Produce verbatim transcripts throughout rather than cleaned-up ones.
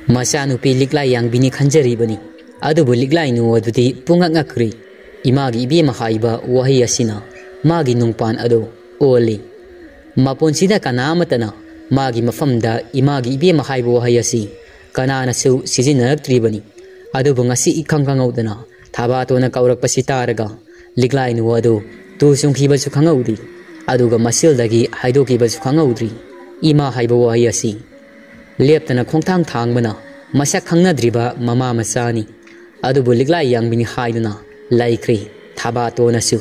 ꯃꯆꯥꯅꯨꯄꯤ ꯂꯤꯛꯂꯥꯏ ꯌꯥꯡꯕꯤꯅꯤ ꯈꯟꯖꯔꯤꯕꯅꯤ꯫ ꯑꯗꯨꯕꯨ ꯂꯤꯛꯂꯥꯏꯅꯨ ꯑꯗꯨꯗꯤ ꯄꯨꯡꯉꯛ ꯉꯛꯈ꯭ꯔꯤ꯫ ꯏꯃꯥꯒꯤ ꯏꯕꯦꯝꯃ ꯍꯥꯏꯕ ꯋꯥꯍꯩ ꯑꯁꯤꯅ ꯃꯥꯒꯤ ꯅꯨꯡꯄꯥꯟ ꯑꯗꯨ ꯑꯣꯜꯂꯤ꯫ ꯃꯄꯨꯟꯁꯤꯗ ꯀꯅꯥ ꯑꯃꯠꯇꯅ ꯃꯥꯒꯤ ꯃꯐꯝꯗ ꯏꯃꯥꯒꯤ ꯏꯕꯦꯝꯃ ꯍꯥꯏꯕ ꯋꯥꯍꯩ ꯑꯁꯤ ꯀꯅꯥꯅꯁꯨ ꯁꯤꯖꯤꯟꯅꯔꯛꯇ꯭ꯔꯤꯕꯅꯤ꯫ ꯑꯗꯨꯕꯨ ꯉꯁꯤ ꯏꯈꯪ ꯈꯪꯍꯧꯗꯅ ꯊꯕꯥꯇꯣꯟꯅ ꯀꯧꯔꯛꯄꯁꯤ ꯇꯥꯔꯒ ꯂꯤꯛꯂꯥꯏꯅꯨ ꯑꯗꯨ ꯇꯨ ꯆꯨꯡꯈꯤꯕꯁꯨ ꯈꯪꯍꯧꯗꯦ꯫ ꯑꯗꯨꯒ ꯃꯁꯦꯜꯗꯒꯤ ꯍꯥꯏꯗꯣꯛꯈꯤꯕꯁꯨ ꯈꯪꯍꯧꯗ꯭ꯔꯤ꯫ ꯏꯃꯥ ꯍꯥꯏꯕ ꯋꯥꯍꯩ ꯑꯁꯤ ꯂꯦꯞꯇꯅ ꯈꯣꯡꯊꯥꯡ ꯊꯥꯡꯕꯅ ꯃꯁꯛ ꯈꯪꯅꯗ꯭ꯔꯤꯕ ꯃꯃꯥ ꯃꯆꯥꯅꯤ꯫ ꯑꯗꯨꯕꯨ ꯂꯤꯛꯂꯥꯏ ꯌꯥꯡꯕꯤꯅꯤ ꯍꯥꯏꯗꯨꯅ ꯂꯩꯈ꯭ꯔꯦ꯫ ꯊꯕꯥꯇꯣꯟꯅꯁꯨ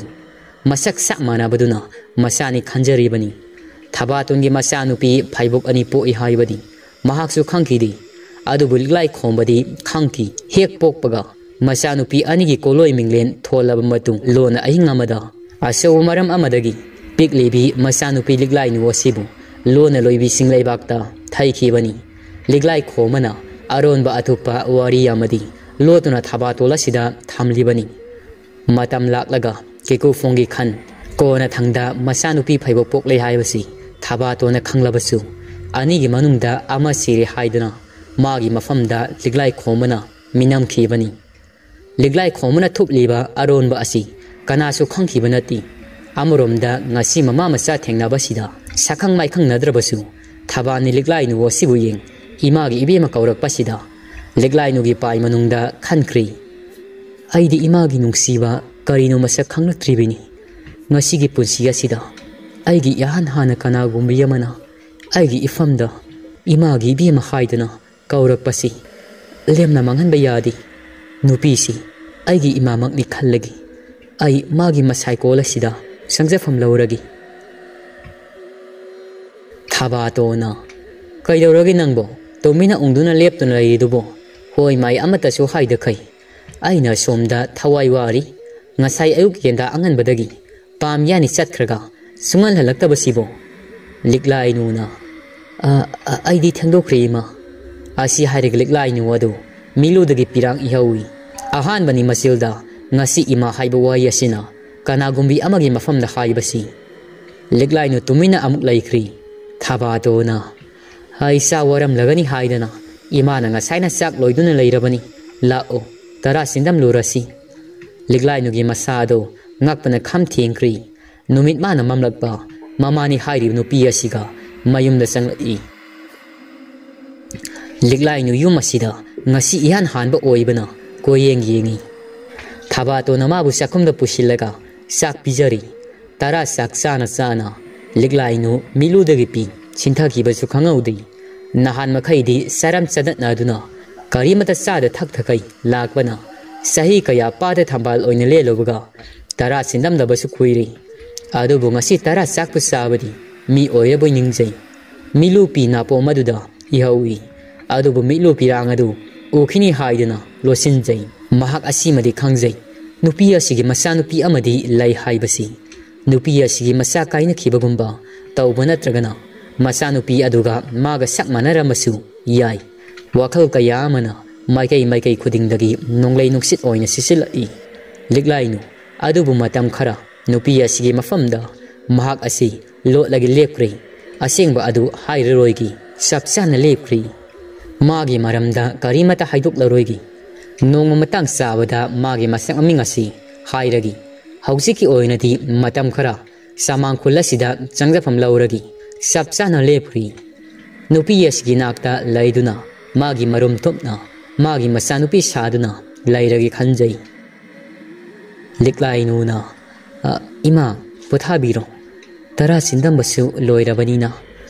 ꯃꯁꯛ ꯆꯞ ꯃꯥꯟꯅꯕꯗꯨꯅ ꯃꯆꯥꯅꯤ ꯈꯟꯖꯔꯤꯕꯅꯤ꯫ ꯊꯕꯥꯇꯣꯟꯒꯤ ꯃꯆꯥꯅꯨꯄꯤ ꯐꯩꯕꯣꯛ ꯑꯅꯤ ꯄꯣꯛꯏ ꯍꯥꯏꯕꯗꯤ ꯃꯍꯥꯛꯁꯨ ꯈꯪꯈꯤꯗꯦ꯫ ꯑꯗꯨꯕꯨ ꯂꯤꯛꯂꯥꯏ ꯈꯣꯝꯕꯗꯤ ꯈꯪꯈꯤ꯫ ꯍꯦꯛ ꯄꯣꯛꯄꯒ ꯃꯆꯥꯅꯨꯄꯤ ꯑꯅꯤꯒꯤ ꯀꯣꯂꯣꯏ ꯃꯤꯡꯂꯦꯟ ꯊꯣꯜꯂꯕ ꯃꯇꯨꯡ ꯂꯣꯟꯅ ꯑꯍꯤꯡ ꯑꯃꯗ ꯑꯆꯧꯕ ꯃꯔꯝ ꯑꯃꯗꯒꯤ ꯄꯤꯛꯂꯤꯕꯤ ꯃꯆꯥꯅꯨꯄꯤ ꯂꯤꯛꯂꯥꯏꯅꯨ ꯑꯁꯤꯕꯨ ꯂꯣꯟꯅ ꯂꯣꯏꯕꯤ ꯆꯤꯡꯂꯩꯕꯥꯛꯇ ꯊꯩꯈꯤꯕꯅꯤ꯫ ꯂꯤꯛꯂꯥꯏ ꯈꯣꯝꯕꯅ ꯑꯔꯣꯟꯕ ꯑꯊꯨꯞꯄ ꯋꯥꯔꯤ ꯑꯃꯗꯤ ꯂꯣꯠꯇꯨꯅ ꯊꯕꯥꯇꯣꯜ ꯑꯁꯤꯗ ꯊꯝꯂꯤꯕꯅꯤ꯫ ꯃꯇꯝ ꯂꯥꯛꯂꯒ ꯀꯦꯀꯨ ꯐꯣꯡꯒꯤ ꯈꯟ ꯀꯣꯟꯅ ꯊꯪꯗ ꯃꯆꯥꯅꯨꯄꯤ ꯐꯩꯕꯣꯛ ꯄꯣꯛꯂꯦ ꯍꯥꯏꯕꯁꯤ ꯊꯕꯥꯇꯣꯟꯅ ꯈꯪꯂꯕꯁꯨ ꯑꯅꯤꯒꯤ ꯃꯅꯨꯡꯗ ꯑꯃ ꯁꯤꯔꯦ ꯍꯥꯏꯗꯨꯅ ꯃꯥꯒꯤ ꯃꯐꯝꯗ ꯂꯤꯛꯂꯥꯏ ꯈꯣꯝꯕꯅ ꯃꯤꯅꯝꯈꯤꯕꯅꯤ꯫ ꯂꯤꯛꯂꯥꯏ ꯈꯣꯝꯕꯅ ꯊꯨꯞꯂꯤꯕ ꯑꯔꯣꯟꯕ ꯑꯁꯤ ꯀꯅꯥꯁꯨ ꯈꯪꯈꯤꯕ ꯅꯠꯇꯦ꯫ ꯑꯃꯔꯣꯝꯗ ꯉꯁꯤ ꯃꯃꯥ ꯃꯆꯥ ꯊꯦꯡꯅꯕꯁꯤꯗ ꯁꯛꯈꯪ ꯃꯥꯏꯈꯪꯅꯗ꯭ꯔꯕꯁꯨ ꯊꯕꯥꯅꯤ ꯂꯤꯛꯂꯥꯏꯅꯨ ꯑꯁꯤꯕꯨ ꯌꯦꯡ ꯏꯃꯥꯒꯤ ꯏꯕꯦꯝꯃ ꯀꯧꯔꯛꯄꯁꯤꯗ ꯂꯤꯛꯂꯥꯏꯅꯨꯒꯤ ꯄꯥꯏ ꯃꯅꯨꯡꯗ ꯈꯟꯈ꯭ꯔꯤ꯫ ꯑꯩꯗꯤ ꯏꯃꯥꯒꯤ ꯅꯨꯡꯁꯤꯕ ꯀꯔꯤꯅꯣ ꯃꯁꯛ ꯈꯪꯂꯛꯇ꯭ꯔꯤꯕꯅꯤ꯫ ꯉꯁꯤꯒꯤ ꯄꯨꯟꯁꯤ ꯑꯁꯤꯗ ꯑꯩꯒꯤ ꯏꯍꯥꯟ ꯍꯥꯟꯅ ꯀꯅꯥꯒꯨꯝꯕꯤ ꯑꯃꯅ ꯑꯩꯒꯤ ꯏꯐꯝꯗ ꯏꯃꯥꯒꯤ ꯏꯕꯦꯝꯃ ꯍꯥꯏꯗꯨꯅ ꯀꯧꯔꯛꯄꯁꯤ ꯂꯦꯝꯅ ꯃꯥꯡꯍꯟꯕ ꯌꯥꯗꯦ꯫ ꯅꯨꯄꯤꯁꯤ ꯑꯩꯒꯤ ꯏꯃꯥꯃꯛꯅꯤ ꯈꯜꯂꯒꯦ꯫ ꯑꯩ ꯃꯥꯒꯤ ꯃꯁꯥꯏꯀꯣꯜ ꯑꯁꯤꯗ ꯁꯪꯖꯐꯝ ꯂꯧꯔꯒꯦ꯫ ꯊꯕꯥꯇꯣꯅ, "ꯀꯩꯗꯧꯔꯒꯦ ꯅꯪꯕꯣ? ꯇꯨꯃꯤꯟꯅ ꯎꯪꯗꯨꯅ ꯂꯦꯞꯇꯨꯅ ꯂꯩꯔꯤꯗꯨꯕꯣ? ꯍꯣꯏ ꯃꯥꯏ ꯑꯃꯠꯇꯁꯨ ꯍꯥꯏꯗꯈꯩ꯫ ꯑꯩꯅ ꯁꯣꯝꯗ ꯊꯋꯥꯏ ꯋꯥꯔꯤ꯫ ꯉꯁꯥꯏ ꯑꯌꯨꯛ ꯌꯦꯟꯗꯥ ꯑꯉꯟꯕꯗꯒꯤ ꯄꯥꯝ ꯌꯥꯅꯤ ꯆꯠꯈ꯭ꯔꯒ ꯁꯨꯡꯍꯜ ꯍꯜꯂꯛꯇꯕꯁꯤꯕꯣ?" ꯂꯤꯛꯂꯥꯏꯅꯨꯅ, "ꯑ, ꯑ, ꯑꯩꯗꯤ ꯊꯦꯡꯗꯣꯛꯈ꯭ꯔꯦ ꯏꯃꯥ"꯫ ꯑꯁꯤ ꯍꯥꯏꯔꯒ ꯂꯤꯛꯂꯥꯏꯅꯨ ꯑꯗꯨ ꯃꯤꯂꯨꯗꯒꯤ ꯄꯤꯔꯥꯡ ꯏꯍꯧꯏ꯫ ꯑꯍꯥꯟꯕꯅꯤ ꯃꯆꯤꯜꯗ ꯉꯁꯤ ꯏꯃꯥ ꯍꯥꯏꯕ ꯋꯥꯍꯩ ꯑꯁꯤꯅ ꯀꯅꯥꯒꯨꯝꯕꯤ ꯑꯃꯒꯤ ꯃꯐꯝꯗ ꯍꯥꯏꯕꯁꯤ꯫ ꯂꯤꯛꯂꯥꯏꯅꯨ ꯇꯨꯃꯤꯟꯅ ꯑꯃꯨꯛ ꯂꯩꯈ꯭ꯔꯤ꯫ ꯊꯕꯥꯇꯣꯅ, "ꯑꯩ ꯏꯆꯥ ꯋꯥꯔꯝꯂꯒꯅꯤ" ꯍꯥꯏꯗꯅ "ꯏꯃꯥꯅ ꯉꯁꯥꯏꯅ ꯆꯥꯛ ꯂꯣꯏꯗꯨꯅ ꯂꯩꯔꯕꯅꯤ꯫ ꯂꯥꯛꯑꯣ, ꯇꯔꯥ ꯆꯤꯟꯗꯝꯂꯨꯔꯁꯤ꯫" ꯂꯤꯛꯂꯥꯏꯅꯨꯒꯤ ꯃꯁꯥ ꯑꯗꯨ ꯉꯛꯄꯅ ꯈꯝ ꯊꯦꯡꯈ꯭ꯔꯤ꯫ ꯅꯨꯃꯤꯠ ꯃꯥꯅ ꯃꯝꯂꯛꯄ ꯃꯃꯥꯅꯤ ꯍꯥꯏꯔꯤꯕ ꯅꯨꯄꯤ ꯑꯁꯤꯒ ꯃꯌꯨꯝꯗ ꯆꯪꯂꯛꯏ꯫ ꯂꯤꯛꯂꯥꯏꯅꯨ ꯌꯨꯝ ꯑꯁꯤꯗ ꯉꯁꯤ ꯏꯍꯥꯟ ꯍꯥꯟꯕ ꯑꯣꯏꯕꯅ ꯀꯣꯏꯌꯦꯡ ꯌꯦꯡꯉꯤ꯫ ꯊꯕꯥꯇꯣꯟꯅ ꯃꯥꯕꯨ ꯆꯥꯛꯈꯨꯝꯗ ꯄꯨꯁꯤꯜꯂꯒ ꯆꯥꯛ ꯄꯤꯖꯔꯤ꯫ ꯇꯔꯥ ꯆꯥꯛ ꯆꯥꯅ ꯆꯥꯅ ꯂꯤꯛꯂꯥꯏꯅꯨ ꯃꯤꯠꯂꯨꯗꯒꯤ ꯄꯤ ꯁꯤꯟꯊꯈꯤꯕꯁꯨ ꯈꯪꯍꯧꯗꯦ꯫ ꯅꯍꯥꯟ ꯃꯈꯩꯗꯤ ꯆꯥꯔꯝ ꯆꯗꯠꯅꯗꯨꯅ ꯀꯔꯤꯃꯇ ꯆꯥꯗ ꯊꯛꯊꯈꯩ ꯂꯥꯛꯄꯅ ꯆꯍꯤ ꯀꯌꯥ ꯄꯥꯗ ꯊꯝꯕꯥꯜ ꯑꯣꯏꯅ ꯂꯦꯜꯂꯨꯕꯒ ꯇꯔꯥ ꯆꯤꯟꯗꯝꯗꯕꯁꯨ ꯀꯨꯏꯔꯦ꯫ ꯑꯗꯨꯕꯨ ꯉꯁꯤ ꯇꯔꯥ ꯆꯥꯛꯄꯨ ꯆꯥꯕꯗꯤ ꯃꯤ ꯑꯣꯏꯔꯕꯣꯏ ꯅꯤꯡꯖꯩ꯫ ꯃꯤꯠꯂꯨ ꯄꯤ ꯅꯥꯄꯣꯝ ꯑꯗꯨꯗ ꯏꯍꯧꯏ꯫ ꯑꯗꯨꯕꯨ ꯃꯤꯠꯂꯨ ꯄꯤꯔꯥꯡ ꯑꯗꯨ ꯎꯈꯤꯅꯤ ꯍꯥꯏꯗꯨꯅ ꯂꯣꯠꯁꯤꯟꯖꯩ꯫ ꯃꯍꯥꯛ ꯑꯁꯤꯃꯗꯤ ꯈꯪꯖꯩ, ꯅꯨꯄꯤ ꯑꯁꯤꯒꯤ ꯃꯆꯥꯅꯨꯄꯤ ꯑꯃꯗꯤ ꯂꯩ ꯍꯥꯏꯕꯁꯤ꯫ ꯅꯨꯄꯤ ꯑꯁꯤꯒꯤ ꯃꯆꯥ ꯀꯥꯏꯅꯈꯤꯕꯒꯨꯝꯕ ꯇꯧꯕ ꯅꯠꯇ꯭ꯔꯒꯅ ꯃꯆꯥꯅꯨꯄꯤ ꯑꯗꯨꯒ ꯃꯥꯒ ꯁꯛ ꯃꯥꯟꯅꯔꯝꯕꯁꯨ ꯌꯥꯏ꯫ ꯋꯥꯈꯜ ꯀꯌꯥ ꯑꯃꯅ ꯃꯥꯏꯀꯩ ꯃꯥꯏꯀꯩ ꯈꯨꯗꯤꯡꯗꯒꯤ ꯅꯣꯡꯂꯩ ꯅꯨꯡꯁꯤꯠ ꯑꯣꯏꯅ ꯁꯤꯠꯆꯤꯜꯂꯛꯏ꯫ ꯂꯤꯛꯂꯥꯏꯅꯨ ꯑꯗꯨꯕꯨ ꯃꯇꯝ ꯈꯔ ꯅꯨꯄꯤ ꯑꯁꯤꯒꯤ ꯃꯐꯝꯗ ꯃꯍꯥꯛ ꯑꯁꯤ ꯂꯣꯠꯂꯒ ꯂꯦꯞꯈ꯭ꯔꯦ꯫ ꯑꯁꯦꯡꯕ ꯑꯗꯨ ꯍꯥꯏꯔꯔꯣꯏꯒꯦ, ꯆꯞ ꯆꯥꯅ ꯂꯦꯞꯈ꯭ꯔꯦ꯫ ꯃꯥꯒꯤ ꯃꯔꯝꯗ ꯀꯔꯤꯃꯇ ꯍꯥꯏꯗꯣꯛꯂꯔꯣꯏꯒꯦ꯫ ꯅꯣꯡꯃ ꯃꯇꯥꯡ ꯆꯥꯕꯗ ꯃꯥꯒꯤ ꯃꯁꯛ ꯃꯃꯤꯡ ꯑꯁꯤ ꯍꯥꯏꯔꯒꯦ꯫ ꯍꯧꯖꯤꯛꯀꯤ ꯑꯣꯏꯅꯗꯤ ꯃꯇꯝ ꯈꯔ ꯆꯃꯥꯡ ꯈꯨꯜ ꯑꯁꯤꯗ ꯆꯪꯖꯐꯝ ꯂꯧꯔꯒꯦ꯫ ꯆꯞ ꯆꯥꯅ ꯂꯦꯞꯈ꯭ꯔꯦ꯫ ꯅꯨꯄꯤ ꯑꯁꯤꯒꯤ ꯅꯥꯛꯇ ꯂꯩꯗꯨꯅ ꯃꯥꯒꯤ ꯃꯔꯨꯝ ꯇꯨꯝꯅ ꯃꯥꯒꯤ ꯃꯆꯥꯅꯨꯄꯤ ꯁꯥꯗꯨꯅ ꯂꯩꯔꯒꯦ ꯈꯟꯖꯩ꯫ ꯂꯤꯛꯂꯥꯏꯅꯨꯅ, "ꯑ, ꯏꯃꯥ, ꯄꯣꯊꯥꯕꯤꯔꯣ꯫ ꯇꯔꯥ ꯆꯤꯟꯗꯝꯕꯁꯨ ꯂꯣꯏꯔꯕꯅꯤꯅ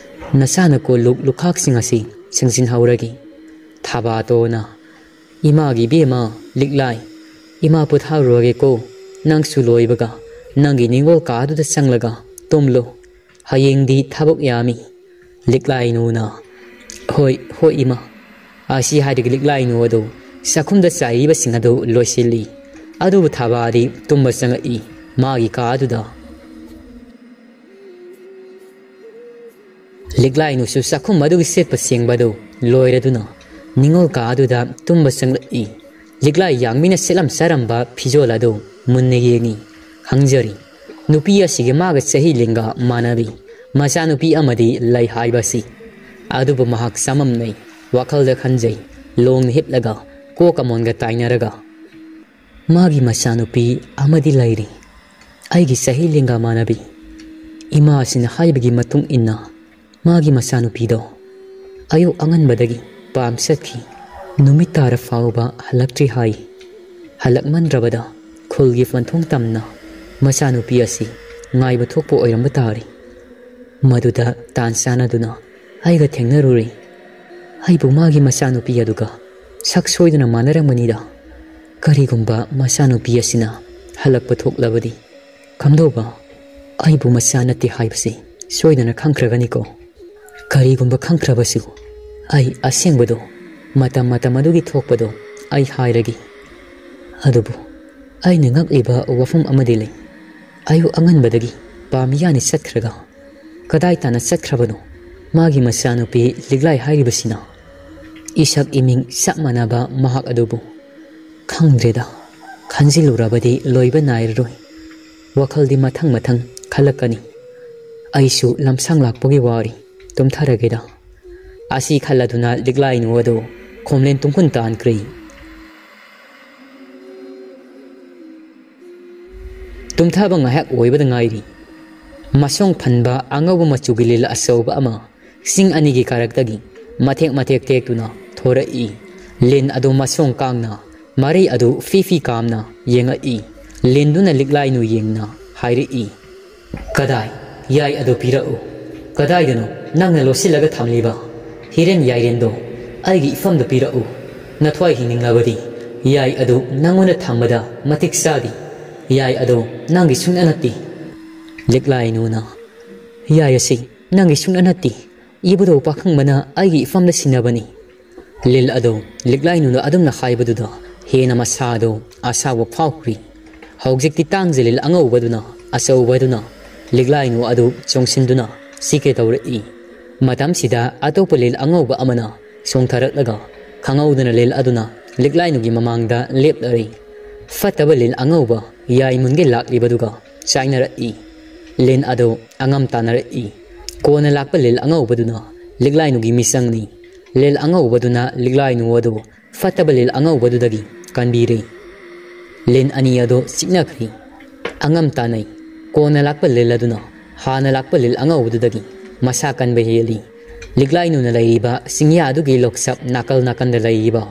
ꯅꯆꯥꯅ ꯀꯣꯜꯂꯨꯛ ꯂꯨꯈꯥꯛꯁꯤꯡ ꯑꯁꯤ ꯁꯦꯡꯖꯤꯟꯍꯧꯔꯒꯦ꯫" ꯊꯕꯥꯇꯣꯅ, "ꯏꯃꯥꯒꯤ ꯏꯕꯦꯝꯃ ꯂꯤꯛꯂꯥꯏ, ꯏꯃꯥ ꯄꯣꯊꯥꯔꯨꯔꯒꯦꯀꯣ꯫ ꯅꯪꯁꯨ ꯂꯣꯏꯕꯒ ꯅꯪꯒꯤ ꯅꯤꯡꯉꯣꯜ ꯀꯥꯗꯨꯗ ꯆꯪꯂꯒ ꯇꯨꯝꯂꯣ꯫ ꯍꯌꯦꯡꯗꯤ ꯊꯕꯛ ꯌꯥꯝꯃꯤ꯫" ꯂꯤꯛꯂꯥꯏꯅꯨꯅ, "ꯍꯣꯏ, ꯍꯣꯏ ꯏꯃꯥ꯫" ꯑꯁꯤ ꯍꯥꯏꯔꯒ ꯂꯤꯛꯂꯥꯏꯅꯨ ꯑꯗꯨ ꯆꯥꯛꯈꯨꯝꯗ ꯆꯥꯏꯔꯤꯕꯁꯤꯡ ꯑꯗꯨ ꯂꯣꯏꯁꯤꯜꯂꯤ꯫ ꯑꯗꯨꯕꯨ ꯊꯕꯥꯗꯤ ꯇꯨꯝꯕ ꯆꯪꯂꯛꯏ ꯃꯥꯒꯤ ꯀꯥ ꯑꯗꯨꯗ꯫ ꯂꯤꯛꯂꯥꯏꯅꯨꯁꯨ ꯆꯥꯛꯈꯨꯝ ꯑꯗꯨꯒꯤ ꯁꯦꯠꯄ ꯁꯦꯡꯕ ꯑꯗꯨ ꯂꯣꯏꯔꯗꯨꯅ ꯅꯤꯡꯉꯣꯜ ꯀꯥ ꯑꯗꯨꯗ ꯇꯨꯝꯕ ꯆꯪꯂꯛꯏ꯫ ꯂꯤꯛꯂꯥꯏ ꯌꯥꯡꯕꯤꯅ ꯁꯦꯠꯂꯝ ꯆꯥꯔꯝꯕ ꯐꯤꯖꯣꯜ ꯑꯗꯨ ꯃꯨꯟꯅ ꯌꯦꯡꯉꯤ꯫ ꯈꯪꯖꯔꯤ, ꯅꯨꯄꯤ ꯑꯁꯤꯒꯤ ꯃꯥꯒ ꯆꯍꯤ ꯂꯦꯡꯒꯥ ꯃꯥꯟꯅꯔꯤ꯫ ꯃꯆꯥꯅꯨꯄꯤ ꯑꯃꯗꯤ ꯂꯩ ꯍꯥꯏꯕꯁꯤ꯫ ꯑꯗꯨꯕꯨ ꯃꯍꯥꯛ ꯆꯃꯝꯅꯩ꯫ ꯋꯥꯈꯜꯗ ꯈꯟꯖꯩ, ꯂꯣꯡꯅ ꯍꯤꯞꯂꯒ ꯀꯣꯛꯀ ꯃꯣꯟꯒ ꯇꯥꯏꯅꯔꯒ꯫ ꯃꯥꯒꯤ ꯃꯆꯥꯅꯨꯄꯤ ꯑꯃꯗꯤ ꯂꯩꯔꯤ, ꯑꯩꯒꯤ ꯆꯍꯤ ꯂꯦꯡꯒꯥ ꯃꯥꯟꯅꯕꯤ꯫ ꯏꯃꯥꯁꯤꯅ ꯍꯥꯏꯕꯒꯤ ꯃꯇꯨꯡ ꯏꯟꯅ ꯃꯥꯒꯤ ꯃꯆꯥꯅꯨꯄꯤꯗꯣ ꯑꯌꯨꯛ ꯑꯉꯟꯕꯗꯒꯤ ꯄꯥꯝ ꯆꯠꯈꯤ꯫ ꯅꯨꯃꯤꯠ ꯇꯥꯔ ꯐꯥꯎꯕ ꯍꯜꯂꯛꯇ꯭ꯔꯤ ꯍꯥꯏ꯫ ꯍꯜꯂꯛꯃꯟꯗ꯭ꯔꯕꯗ ꯈꯨꯜꯒꯤ ꯐꯟꯊꯣꯡ ꯇꯝꯅ ꯃꯆꯥꯅꯨꯄꯤ ꯑꯁꯤ ꯉꯥꯏꯕ ꯊꯣꯛꯄ ꯑꯣꯏꯔꯝꯕ ꯇꯥꯔꯦ꯫ ꯃꯗꯨꯗ ꯇꯥꯟ ꯆꯥꯟꯅꯗꯨꯅ ꯑꯩꯒ ꯊꯦꯡꯅꯔꯨꯔꯦ꯫ ꯑꯩꯕꯨ ꯃꯥꯒꯤ ꯃꯆꯥꯅꯨꯄꯤ ꯑꯗꯨꯒ ꯁꯛ ꯁꯣꯏꯗꯅ ꯃꯥꯟꯅꯔꯝꯒꯅꯤꯗ꯫ ꯀꯔꯤꯒꯨꯝꯕ ꯃꯆꯥꯅꯨꯄꯤ ꯑꯁꯤꯅ ꯍꯜꯂꯛꯄ ꯊꯣꯛꯂꯕꯗꯤ, ꯀꯝꯗꯧꯕ? ꯑꯩꯕꯨ ꯃꯆꯥ ꯅꯠꯇꯦ ꯍꯥꯏꯕꯁꯤ ꯁꯣꯏꯗꯅ ꯈꯪꯈ꯭ꯔꯒꯅꯤꯀꯣ꯫ ꯀꯔꯤꯒꯨꯝꯕ ꯈꯪꯈ꯭ꯔꯕꯁꯨ, ꯑꯩ ꯑꯁꯦꯡꯕꯗꯣ, ꯃꯇꯝ ꯃꯇꯝ ꯑꯗꯨꯒꯤ ꯊꯣꯛꯄꯗꯣ ꯑꯩ ꯍꯥꯏꯔꯒꯦ꯫ ꯑꯗꯨꯕꯨ ꯑꯩꯅ ꯉꯛꯂꯤꯕ ꯋꯥꯐꯝ ꯑꯃꯗꯤ ꯂꯩ꯫ ꯑꯌꯨꯛ ꯑꯉꯟꯕꯗꯒꯤ ꯄꯥꯝꯃꯤꯌꯥꯅꯤ ꯆꯠꯈ꯭ꯔꯒ ꯀꯗꯥꯏ ꯇꯥꯅ ꯆꯠꯈ꯭ꯔꯕꯅꯣ ꯃꯥꯒꯤ ꯃꯆꯥꯅꯨꯄꯤ ꯂꯤꯛꯂꯥꯏ ꯍꯥꯏꯔꯤꯕꯁꯤꯅ? ꯏꯁꯛ ꯏꯃꯤꯡ ꯆꯞ ꯃꯥꯟꯅꯕ ꯃꯍꯥꯛ ꯑꯗꯨꯕꯨ? ꯈꯪꯗ꯭ꯔꯦꯗ, ꯈꯟꯖꯤꯜꯂꯨꯔꯕꯗꯤ ꯂꯣꯏꯕ ꯅꯥꯏꯔꯔꯣꯏ꯫ ꯋꯥꯈꯜꯗꯤ ꯃꯊꯪ ꯃꯊꯪ ꯈꯜꯂꯛꯀꯅꯤ꯫ ꯑꯩꯁꯨ ꯂꯝꯁꯥꯡ ꯂꯥꯛꯄꯒꯤ ꯋꯥꯔꯤ, ꯇꯨꯝꯊꯔꯒꯦꯗ꯫ ꯑꯁꯤ ꯈꯜꯂꯗꯨꯅ ꯂꯤꯛꯂꯥꯏꯅꯨ ꯑꯗꯨ ꯈꯣꯝꯂꯦꯟ ꯇꯨꯡꯈꯨꯟ ꯇꯥꯟꯈ꯭ꯔꯦ꯫ ꯇꯨꯝꯊꯕ ꯉꯥꯏꯍꯥꯛ ꯑꯣꯏꯕꯗ ꯉꯥꯏꯔꯤ꯫ ꯃꯁꯣꯡ ꯐꯟꯕ ꯑꯉꯧꯕ ꯃꯆꯨꯒꯤ ꯂꯤꯜ ꯑꯆꯧꯕ ꯑꯃ ꯆꯤꯡ ꯑꯅꯤꯒꯤ ꯀꯥꯔꯛꯇꯒꯤ ꯃꯊꯦꯛ ꯃꯊꯦꯛ ꯇꯦꯛꯇꯨꯅ ꯊꯣꯔꯛꯏ꯫ ꯂꯤꯟ ꯑꯗꯨ ꯃꯁꯣꯡ ꯀꯥꯡꯅ ꯃꯔꯩ ꯑꯗꯨ ꯐꯤ ꯐꯤ ꯀꯥꯝꯅ ꯌꯦꯡꯉꯛꯏ꯫ ꯂꯤꯟꯗꯨꯅ ꯂꯤꯛꯂꯥꯏꯅꯨ ꯌꯦꯡꯅ ꯍꯥꯏꯔꯛꯏ, "ꯀꯗꯥꯏ, ꯌꯥꯏ ꯑꯗꯨ ꯄꯤꯔꯛꯎ꯫ ꯀꯗꯥꯏꯗꯅꯣ ꯅꯪꯅ ꯂꯣꯠꯁꯤꯜꯂꯒ ꯊꯝꯂꯤꯕ ꯍꯤꯔꯦꯟ ꯌꯥꯏꯔꯦꯟꯗꯣ? ꯑꯩꯒꯤ ꯏꯐꯝꯗ ꯄꯤꯔꯛꯎ꯫ ꯅꯊ꯭ꯋꯥꯏ ꯍꯤꯡꯅꯤꯡꯂꯕꯗꯤ ꯌꯥꯏ ꯑꯗꯨ ꯅꯪꯉꯣꯟꯗ ꯊꯝꯕꯗ ꯃꯇꯤꯛ ꯆꯥꯗꯦ꯫ ꯌꯥꯏ ꯑꯗꯨ ꯅꯪꯒꯤ ꯁꯨꯡꯅ ꯅꯠꯇꯦ꯫" ꯂꯤꯛꯂꯥꯏꯅꯨꯅ, "ꯌꯥꯏ ꯑꯁꯤ ꯅꯪꯒꯤ ꯁꯨꯡꯅ ꯅꯠꯇꯦ꯫ ꯏꯕꯨꯙꯧ ꯄꯥꯈꯪꯕꯅ ꯑꯩꯒꯤ ꯏꯐꯝꯗ ꯁꯤꯟꯅꯕꯅꯤ꯫" ꯂꯤꯜ ꯑꯗꯨ ꯂꯤꯛꯂꯥꯏꯅꯨꯅ ꯑꯗꯨꯝꯅ ꯍꯥꯏꯕꯗꯨꯗ ꯍꯦꯟꯅ ꯃꯁꯥꯗꯨ ꯑꯁꯥꯎꯕ ꯐꯥꯎꯈ꯭ꯔꯤ꯫ ꯍꯧꯖꯤꯛꯇꯤ ꯇꯥꯡꯖ ꯂꯤꯜ ꯑꯉꯧꯕꯗꯨꯅ, ꯑꯆꯧꯕꯗꯨꯅ ꯂꯤꯛꯂꯥꯏꯅꯨ ꯑꯗꯨ ꯆꯣꯡꯁꯤꯟꯗꯨꯅ ꯆꯤꯛꯀꯦ ꯇꯧꯔꯛꯏ꯫ ꯃꯇꯝꯁꯤꯗ ꯑꯇꯣꯞꯄ ꯂꯤꯜ ꯑꯉꯧꯕ ꯑꯃꯅ ꯆꯣꯡꯊꯔꯛꯂꯒ ꯈꯪꯍꯧꯗꯅ ꯂꯤꯜ ꯑꯗꯨꯅ ꯂꯤꯛꯂꯥꯏꯅꯨꯒꯤ ꯃꯃꯥꯡꯗ ꯂꯦꯞꯂꯔꯦ꯫ ꯐꯠꯇꯕ ꯂꯤꯜ ꯑꯉꯧꯕ ꯌꯥꯏ ꯃꯨꯟꯒꯦ ꯂꯥꯛꯂꯤꯕꯗꯨꯒ ꯆꯥꯏꯅꯔꯛꯏ꯫ ꯂꯤꯟ ꯑꯗꯨ ꯑꯉꯝ ꯇꯥꯟꯅꯔꯛꯏ꯫ ꯀꯣꯟꯅ ꯂꯥꯛꯄ ꯂꯤꯜ ꯑꯉꯧꯕꯗꯨꯅ ꯂꯤꯛꯂꯥꯏꯅꯨꯒꯤ ꯃꯤꯆꯪꯅꯤ꯫ ꯂꯤꯜ ꯑꯉꯧꯕꯗꯨꯅ ꯂꯤꯛꯂꯥꯏꯅꯨ ꯑꯗꯨ ꯐꯠꯇꯕ ꯂꯤꯜ ꯑꯉꯧꯕꯗꯨꯗꯒꯤ ꯀꯟꯕꯤꯔꯦ꯫ ꯂꯤꯟ ꯑꯅꯤ ꯑꯗꯨ ꯆꯤꯛꯅꯈ꯭ꯔꯦ꯫ ꯑꯉꯝ ꯇꯥꯟꯅꯩ꯫ ꯀꯣꯟꯅ ꯂꯥꯛꯄ ꯂꯤꯜ ꯑꯗꯨꯅ ꯍꯥꯟꯅ ꯂꯥꯛꯄ ꯂꯤꯜ ꯑꯉꯧꯕꯗꯨꯗꯒꯤ ꯃꯁꯥ ꯀꯟꯕ ꯍꯦꯜꯂꯤ꯫ ꯂꯤꯛꯂꯥꯏꯅꯨꯅ ꯂꯩꯔꯤꯕ ꯆꯤꯡꯌꯥ ꯑꯗꯨꯒꯤ ꯂꯣꯛꯆꯞ ꯅꯥꯀꯜ ꯅꯥꯀꯟꯗ ꯂꯩꯔꯤꯕ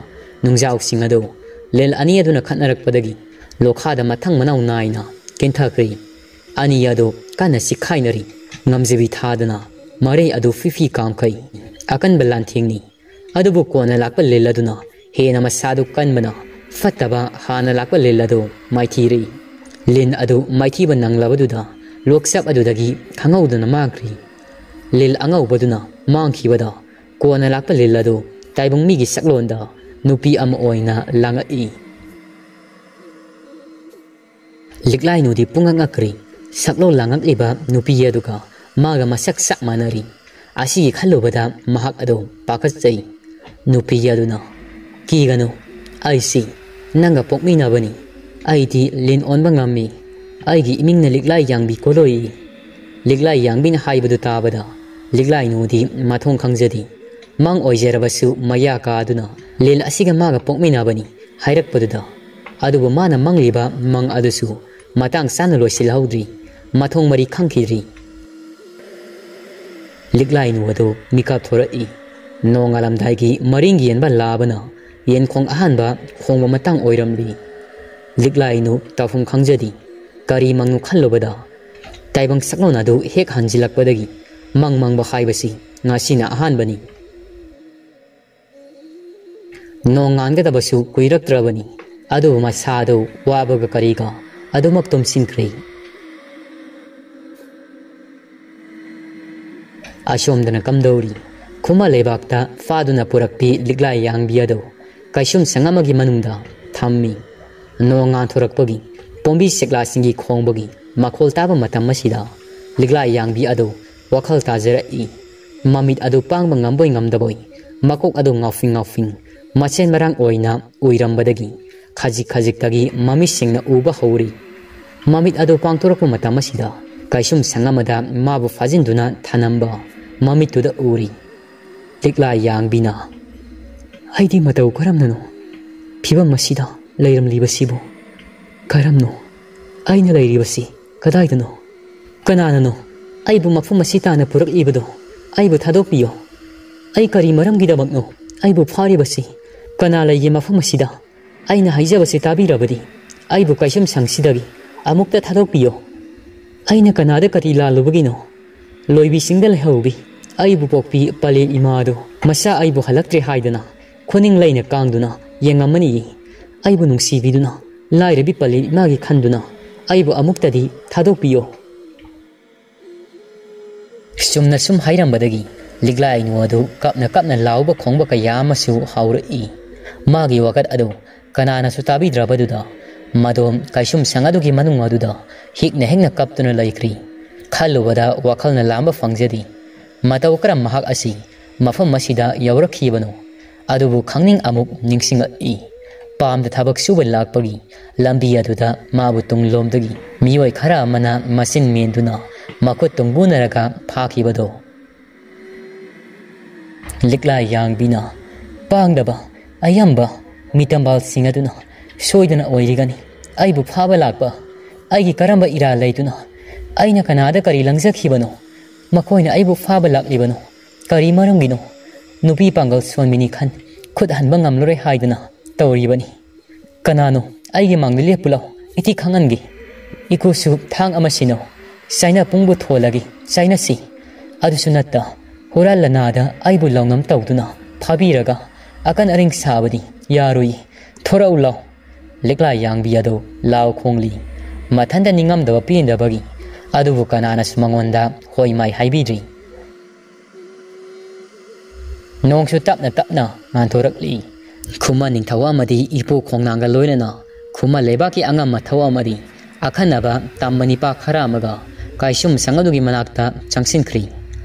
ꯅꯨꯡꯖꯥꯎꯁꯤꯡ ꯑꯗꯨ ꯂꯤꯜ ꯑꯅꯤ ꯑꯗꯨꯅ ꯈꯠꯅꯔꯛꯄꯗꯒꯤ ꯂꯣꯈꯥꯗ ꯃꯊꯪ ꯃꯅꯥꯎ ꯅꯥꯏꯅ ꯀꯤꯟꯊꯈ꯭ꯔꯦ꯫ ꯑꯅꯤ ꯑꯗꯨ ꯀꯟꯅ ꯆꯤꯛꯈꯥꯏꯅꯔꯤ꯫ ꯉꯝꯖꯕꯤ ꯊꯥꯗꯅ ꯃꯔꯩ ꯑꯗꯨ ꯐꯤꯐꯤ ꯀꯥꯝꯈꯩ꯫ ꯑꯀꯟꯕ ꯂꯥꯟꯊꯦꯡꯅꯤ꯫ ꯑꯗꯨꯕꯨ ꯀꯣꯟꯅ ꯂꯥꯛꯄ ꯂꯤꯜ ꯑꯗꯨꯅ ꯍꯦꯟꯅ ꯃꯁꯥꯗꯨ ꯀꯟꯕꯅ ꯐꯠꯇꯕ ꯍꯥꯟꯅ ꯂꯥꯛꯄ ꯂꯤꯜ ꯑꯗꯨ ꯃꯥꯏꯊꯤꯔꯤ꯫ ꯂꯤꯟ ꯑꯗꯨ ꯃꯥꯏꯊꯤꯕ ꯅꯪꯂꯕꯗꯨꯗ ꯂꯣꯛꯆꯞ ꯑꯗꯨꯗꯒꯤ ꯈꯪꯍꯧꯗꯅ ꯃꯥꯡꯈ꯭ꯔꯤ꯫ ꯂꯤꯜ ꯑꯉꯧꯕꯗꯨꯅ ꯃꯥꯡꯈꯤꯕꯗ ꯀꯣꯟꯅ ꯂꯥꯛꯄ ꯂꯤꯜ ꯑꯗꯨ ꯇꯥꯏꯕꯪ ꯃꯤꯒꯤ ꯁꯛꯂꯣꯟꯗ ꯅꯨꯄꯤ ꯑꯃ ꯑꯣꯏꯅ ꯂꯥꯡꯉꯛꯏ꯫ ꯂꯤꯛꯂꯥꯏꯅꯨꯗꯤ ꯄꯨꯡꯉꯛ ꯉꯛꯈ꯭ꯔꯤ꯫ ꯁꯛꯂꯣꯟ ꯂꯥꯡꯉꯛꯂꯤꯕ ꯅꯨꯄꯤ ꯑꯗꯨꯒ ꯃꯥꯒ ꯃꯁꯛ ꯆꯞ ꯃꯥꯟꯅꯔꯤ꯫ ꯑꯁꯤꯒꯤ ꯈꯜꯂꯨꯕꯗ ꯃꯍꯥꯛ ꯑꯗꯨ ꯄꯥꯈꯠꯆꯩ꯫ ꯅꯨꯄꯤ ꯑꯗꯨꯅ, "ꯀꯤꯒꯅꯨ, ꯑꯩꯁꯤ ꯅꯪꯒ ꯄꯣꯛꯃꯤꯟꯅꯕꯅꯤ꯫ ꯑꯩꯗꯤ ꯂꯤꯟ ꯑꯣꯟꯕ ꯉꯝꯃꯤ꯫ ꯑꯩꯒꯤ ꯏꯃꯤꯡꯅ ꯂꯤꯛꯂꯥꯏ ꯌꯥꯡꯕꯤ ꯀꯣꯂꯣꯏ꯫" ꯂꯤꯛꯂꯥꯏ ꯌꯥꯡꯕꯤꯅ ꯍꯥꯏꯕꯗꯨ ꯇꯥꯕꯗ ꯂꯤꯛꯂꯥꯏꯅꯨꯗꯤ ꯃꯊꯣꯡ ꯈꯪꯖꯗꯦ꯫ ꯃꯪ ꯑꯣꯏꯖꯔꯕꯁꯨ ꯃꯌꯥ ꯀꯥꯗꯨꯅ ꯂꯤꯟ ꯑꯁꯤꯒ ꯃꯥꯒ ꯄꯣꯛꯃꯤꯟꯅꯕꯅꯤ ꯍꯥꯏꯔꯛꯄꯗꯨꯗ, ꯑꯗꯨꯕꯨ ꯃꯥꯅ ꯃꯪꯂꯤꯕ ꯃꯪ ꯑꯗꯨꯁꯨ ꯃꯇꯥꯡ ꯆꯥꯅ ꯂꯣꯏꯁꯤꯜꯍꯧꯗ꯭ꯔꯤ꯫ ꯃꯊꯣꯡ ꯃꯔꯤ ꯈꯪꯈꯤꯗ꯭ꯔꯤ꯫ ꯂꯤꯛꯂꯥꯏꯅꯨ ꯑꯗꯨ ꯃꯤꯀꯞ ꯊꯣꯔꯛꯏ꯫ ꯅꯣꯡꯉꯥꯜꯂꯝꯗꯥꯏꯒꯤ ꯃꯔꯤꯡ ꯌꯦꯟꯕ ꯂꯥꯕꯅ ꯌꯦꯟꯈꯣꯡ ꯑꯍꯥꯟꯕ ꯈꯣꯡꯕ ꯃꯇꯥꯡ ꯑꯣꯏꯔꯝꯂꯤ꯫ ꯂꯤꯛꯂꯥꯏꯅꯨ ꯇꯧꯐꯝ ꯈꯪꯖꯗꯦ꯫ ꯀꯔꯤ ꯃꯪꯅꯣ ꯈꯜꯂꯨꯕꯗ ꯇꯥꯏꯕꯪ ꯁꯛꯂꯣꯟ ꯑꯗꯨ ꯍꯦꯛ ꯍꯟꯖꯤꯜꯂꯛꯄꯗꯒꯤ ꯃꯪ ꯃꯪꯕ ꯍꯥꯏꯕꯁꯤ ꯉꯁꯤꯅ ꯑꯍꯥꯟꯕꯅꯤ꯫ ꯅꯣꯡ ꯉꯥꯟꯒꯗꯕꯁꯨ ꯀꯨꯏꯔꯛꯇ꯭ꯔꯕꯅꯤ꯫ ꯑꯗꯨꯕꯨ ꯃꯁꯥꯗꯨ ꯋꯥꯕꯒ ꯀꯔꯤꯒ ꯑꯗꯨꯃꯛ ꯇꯨꯝꯁꯤꯟꯈ꯭ꯔꯦ꯫ ꯑꯁꯣꯝꯗꯅ ꯀꯝꯗꯧꯔꯤ? ꯈꯨꯃ ꯂꯩꯕꯥꯛꯇ ꯐꯥꯗꯨꯅ ꯄꯨꯔꯛꯄꯤ ꯂꯤꯛꯂꯥꯏ ꯌꯥꯡꯕꯤ ꯑꯗꯨ ꯀꯩꯁꯨꯝꯁꯪ ꯑꯃꯒꯤ ꯃꯅꯨꯡꯗ ꯊꯝꯃꯤ꯫ ꯅꯣꯡ ꯉꯥꯟꯊꯣꯔꯛꯄꯒꯤ, ꯄꯣꯝꯕꯤ ꯁꯦꯛꯂꯥꯁꯤꯡꯒꯤ ꯈꯣꯡꯕꯒꯤ ꯃꯈꯣꯜ ꯇꯥꯕ ꯃꯇꯝ ꯑꯁꯤꯗ ꯂꯤꯛꯂꯥꯏ ꯌꯥꯡꯕꯤ ꯑꯗꯨ ꯋꯥꯈꯜ ꯇꯥꯖꯔꯛꯏ꯫ ꯃꯃꯤꯠ ꯑꯗꯨ ꯄꯥꯡꯕ ꯉꯝꯕꯣꯏ ꯉꯝꯗꯕꯣꯏ, ꯃꯀꯣꯛ ꯑꯗꯨ ꯉꯥꯎꯐꯤꯡ ꯉꯥꯎꯐꯤꯡ, ꯃꯆꯦꯟ ꯃꯔꯥꯡ ꯑꯣꯏꯅ ꯎꯏꯔꯝꯕꯗꯒꯤ ꯈꯖꯤꯛ ꯈꯖꯤꯛꯇꯒꯤ ꯃꯃꯤꯠꯁꯤꯡꯅ ꯎꯕ ꯍꯧꯔꯤ꯫ ꯃꯃꯤꯠ ꯑꯗꯨ ꯄꯥꯡꯊꯣꯔꯛꯄ ꯃꯇꯝ ꯑꯁꯤꯗ ꯀꯩꯁꯨꯝꯁꯪ ꯑꯃꯗ ꯃꯥꯕꯨ ꯐꯥꯖꯤꯟꯗꯨꯅ ꯊꯅꯝꯕ ꯃꯃꯤꯠꯇꯨꯗ ꯎꯔꯤ꯫ ꯂꯤꯛꯂꯥ ꯌꯥꯡꯕꯤꯅ, "ꯑꯩꯗꯤ ꯃꯇꯧ ꯀꯔꯝꯅꯅꯣ ꯐꯤꯕꯝ ꯑꯁꯤꯗ ꯂꯩꯔꯝꯂꯤꯕꯁꯤꯕꯨ? ꯀꯔꯝꯅꯣ ꯑꯩꯅ ꯂꯩꯔꯤꯕꯁꯤ? ꯀꯗꯥꯏꯗꯅꯣ? ꯀꯅꯥꯅꯅꯣ ꯑꯩꯕꯨ ꯃꯐꯝ ꯑꯁꯤ ꯇꯥꯅ ꯄꯨꯔꯛꯂꯤꯕꯗꯣ? ꯑꯩꯕꯨ ꯊꯥꯗꯣꯛꯄꯤꯌꯣ꯫ ꯑꯩ ꯀꯔꯤ ꯃꯔꯝꯒꯤꯗꯃꯛꯅꯣ ꯑꯩꯕꯨ ꯐꯥꯔꯤꯕꯁꯤ? ꯀꯅꯥ ꯂꯩꯒꯦ ꯃꯐꯝ ꯑꯁꯤꯗ? ꯑꯩꯅ ꯍꯥꯏꯖꯕꯁꯤ ꯇꯥꯕꯤꯔꯕꯗꯤ ꯑꯩꯕꯨ ꯀꯩꯁꯨꯝꯁꯪꯁꯤꯗꯒꯤ ꯑꯃꯨꯛꯇ ꯊꯥꯗꯣꯛꯄꯤꯌꯣ꯫ ꯑꯩꯅ ꯀꯅꯥꯗ ꯀꯔꯤ ꯂꯥꯜꯂꯨꯕꯒꯤꯅꯣ? ꯂꯣꯏꯕꯤꯁꯤꯡꯗ ꯂꯩꯍꯧꯕꯤ ꯑꯩꯕꯨ ꯄꯣꯛꯄꯤ ꯄꯂꯦꯜ ꯏꯃꯥ ꯑꯗꯨ ꯃꯁꯥ ꯑꯩꯕꯨ ꯍꯜꯂꯛꯇ꯭ꯔꯦ ꯍꯥꯏꯗꯨꯅ ꯈꯨꯅꯤꯡ ꯂꯩꯅ ꯀꯥꯡꯗꯨꯅ ꯌꯦꯡꯉꯝꯃꯅꯤꯌꯦ꯫ ꯑꯩꯕꯨ ꯅꯨꯡꯁꯤꯕꯤꯗꯨꯅ ꯂꯥꯏꯔꯕꯤ ꯄꯂꯦꯜ ꯏꯃꯥꯒꯤ ꯈꯟꯗꯨꯅ ꯑꯩꯕꯨ ꯑꯃꯨꯛꯇꯗꯤ ꯊꯥꯗꯣꯛꯄꯤꯌꯣ"꯫ ꯆꯨꯝꯅ ꯁꯨꯝ ꯍꯥꯏꯔꯝꯕꯗꯒꯤ ꯂꯤꯛꯂꯥꯏꯅꯨ ꯑꯗꯨ ꯀꯞꯅ ꯀꯞꯅ ꯂꯥꯎꯕ ꯈꯣꯡꯕ ꯀꯌꯥ ꯑꯃꯁꯨ ꯍꯧꯔꯛꯏ꯫ ꯃꯥꯒꯤ ꯋꯥꯀꯠ ꯑꯗꯨ ꯀꯅꯥꯅꯁꯨ ꯇꯥꯕꯤꯗ꯭ꯔꯕꯗꯨꯗ ꯃꯗꯣꯝ ꯀꯩꯁꯨꯝꯁꯪ ꯑꯗꯨꯒꯤ ꯃꯅꯨꯡ ꯑꯗꯨꯗ ꯍꯤꯛꯅ ꯍꯤꯛꯅ ꯀꯞꯇꯨꯅ ꯂꯩꯈ꯭ꯔꯤ꯫ ꯈꯜꯂꯨꯕꯗ ꯋꯥꯈꯜꯅ ꯂꯥꯝꯕ ꯐꯪꯖꯗꯦ꯫ ꯃꯇꯧ ꯀꯔꯝ ꯃꯍꯥꯛ ꯑꯁꯤ ꯃꯐꯝ ꯑꯁꯤꯗ ꯌꯧꯔꯛꯈꯤꯕꯅꯣ? ꯑꯗꯨꯕꯨ ꯈꯪꯅꯤꯡ ꯑꯃꯨꯛ ꯅꯤꯡꯁꯤꯡꯂꯛꯏ꯫ ꯄꯥꯝꯗ ꯊꯕꯛ ꯁꯨꯕ ꯂꯥꯛꯄꯒꯤ ꯂꯝꯕꯤ ꯑꯗꯨꯗ ꯃꯥꯕꯨ ꯇꯨꯡꯂꯣꯝꯗꯒꯤ ꯃꯤꯑꯣꯏ ꯈꯔ ꯑꯃꯅ ꯃꯆꯤꯟ ꯃꯦꯟꯗꯨꯅ ꯃꯈꯨꯠ ꯇꯨꯡꯕꯨꯅꯔꯒ ꯐꯥꯈꯤꯕꯗꯣ꯫ ꯂꯤꯛꯂꯥ ꯌꯥꯡꯕꯤꯅ, "ꯄꯥꯡꯗꯕ, ꯑꯌꯥꯝꯕ ꯃꯤꯇꯝꯕꯥꯜꯁꯤꯡ ꯑꯗꯨꯅ ꯁꯣꯏꯗꯅ ꯑꯣꯏꯔꯤꯒꯅꯤ꯫ ꯑꯩꯕꯨ ꯐꯥꯕ ꯂꯥꯛꯄ ꯑꯩꯒꯤ ꯀꯔꯝꯕ ꯏꯔꯥꯜ ꯂꯩꯗꯨꯅ? ꯑꯩꯅ ꯀꯅꯥꯗ ꯀꯔꯤ ꯂꯪꯖꯈꯤꯕꯅꯣ? ꯃꯈꯣꯏꯅ ꯑꯩꯕꯨ ꯐꯥꯕ ꯂꯥꯛꯂꯤꯕꯅꯣ? ꯀꯔꯤ ꯃꯔꯝꯒꯤꯅꯣ? ꯅꯨꯄꯤ ꯄꯥꯡꯒꯜ ꯁꯣꯟꯕꯤꯅꯤ ꯈꯟ ꯈꯨꯠ ꯍꯟꯕ ꯉꯝꯂꯔꯣꯏ ꯍꯥꯏꯗꯨꯅ ꯇꯧꯔꯤꯕꯅꯤ꯫ ꯀꯅꯥꯅꯣ ꯑꯩꯒꯤ ꯃꯥꯡꯗ ꯂꯦꯞꯄꯨ ꯂꯥꯎ, ꯏꯊꯤ ꯈꯪꯍꯟꯒꯦ꯫ ꯏꯀꯨꯁꯨ ꯊꯥꯡ ꯑꯃ ꯁꯤꯟꯅꯧ, ꯆꯥꯏꯅ ꯄꯨꯡꯕꯨ ꯊꯣꯜꯂꯒꯦ, ꯆꯥꯏꯅꯁꯤ꯫ ꯑꯗꯨꯁꯨ ꯅꯠꯇ, ꯍꯨꯔꯥꯟ ꯂꯅꯥꯗ ꯑꯩꯕꯨ ꯂꯧꯅꯝ ꯇꯧꯗꯨꯅ ꯐꯥꯕꯤꯔꯒ ꯑꯀꯟ ꯑꯔꯤꯡ ꯁꯥꯕꯗꯤ ꯌꯥꯔꯣꯏ꯫ ꯊꯣꯔꯛꯎ ꯂꯥꯎ"꯫ ꯂꯤꯛꯂꯥ ꯌꯥꯡꯕꯤ ꯑꯗꯨ ꯂꯥꯎ ꯈꯣꯡꯂꯤ꯫ ꯃꯊꯟꯇ ꯅꯤꯡꯉꯝꯗꯕ ꯄꯦꯟꯗꯕꯒꯤ꯫ ꯑꯗꯨꯕꯨ ꯀꯅꯥꯅꯁꯨ ꯃꯉꯣꯟꯗ ꯍꯣꯏ ꯃꯥꯏ ꯍꯥꯏꯕꯤꯗ꯭ꯔꯤ꯫ ꯅꯣꯡꯁꯨ ꯇꯞꯅ ꯇꯞꯅ ꯉꯥꯟꯊꯣꯔꯛꯂꯤ꯫ ꯈꯨꯃꯟ ꯅꯤꯡꯊꯧ ꯑꯃꯗꯤ ꯏꯄꯨ ꯈꯣꯡꯅꯥꯡꯒ ꯂꯣꯏꯅꯅ ꯈꯨꯃꯟ ꯂꯩꯕꯥꯛꯀꯤ ꯑꯉꯝ ꯑꯊꯧ ꯑꯃꯗꯤ ꯑꯈꯟꯅꯕ ꯇꯝꯕ ꯅꯤꯄꯥ ꯈꯔ ꯑꯃꯒ ꯀꯥꯏꯁꯨꯝ ꯁꯪ ꯑꯗꯨꯒꯤ ꯃꯅꯥꯛꯇ ꯆꯪꯁꯤꯟꯈ꯭ꯔꯤ꯫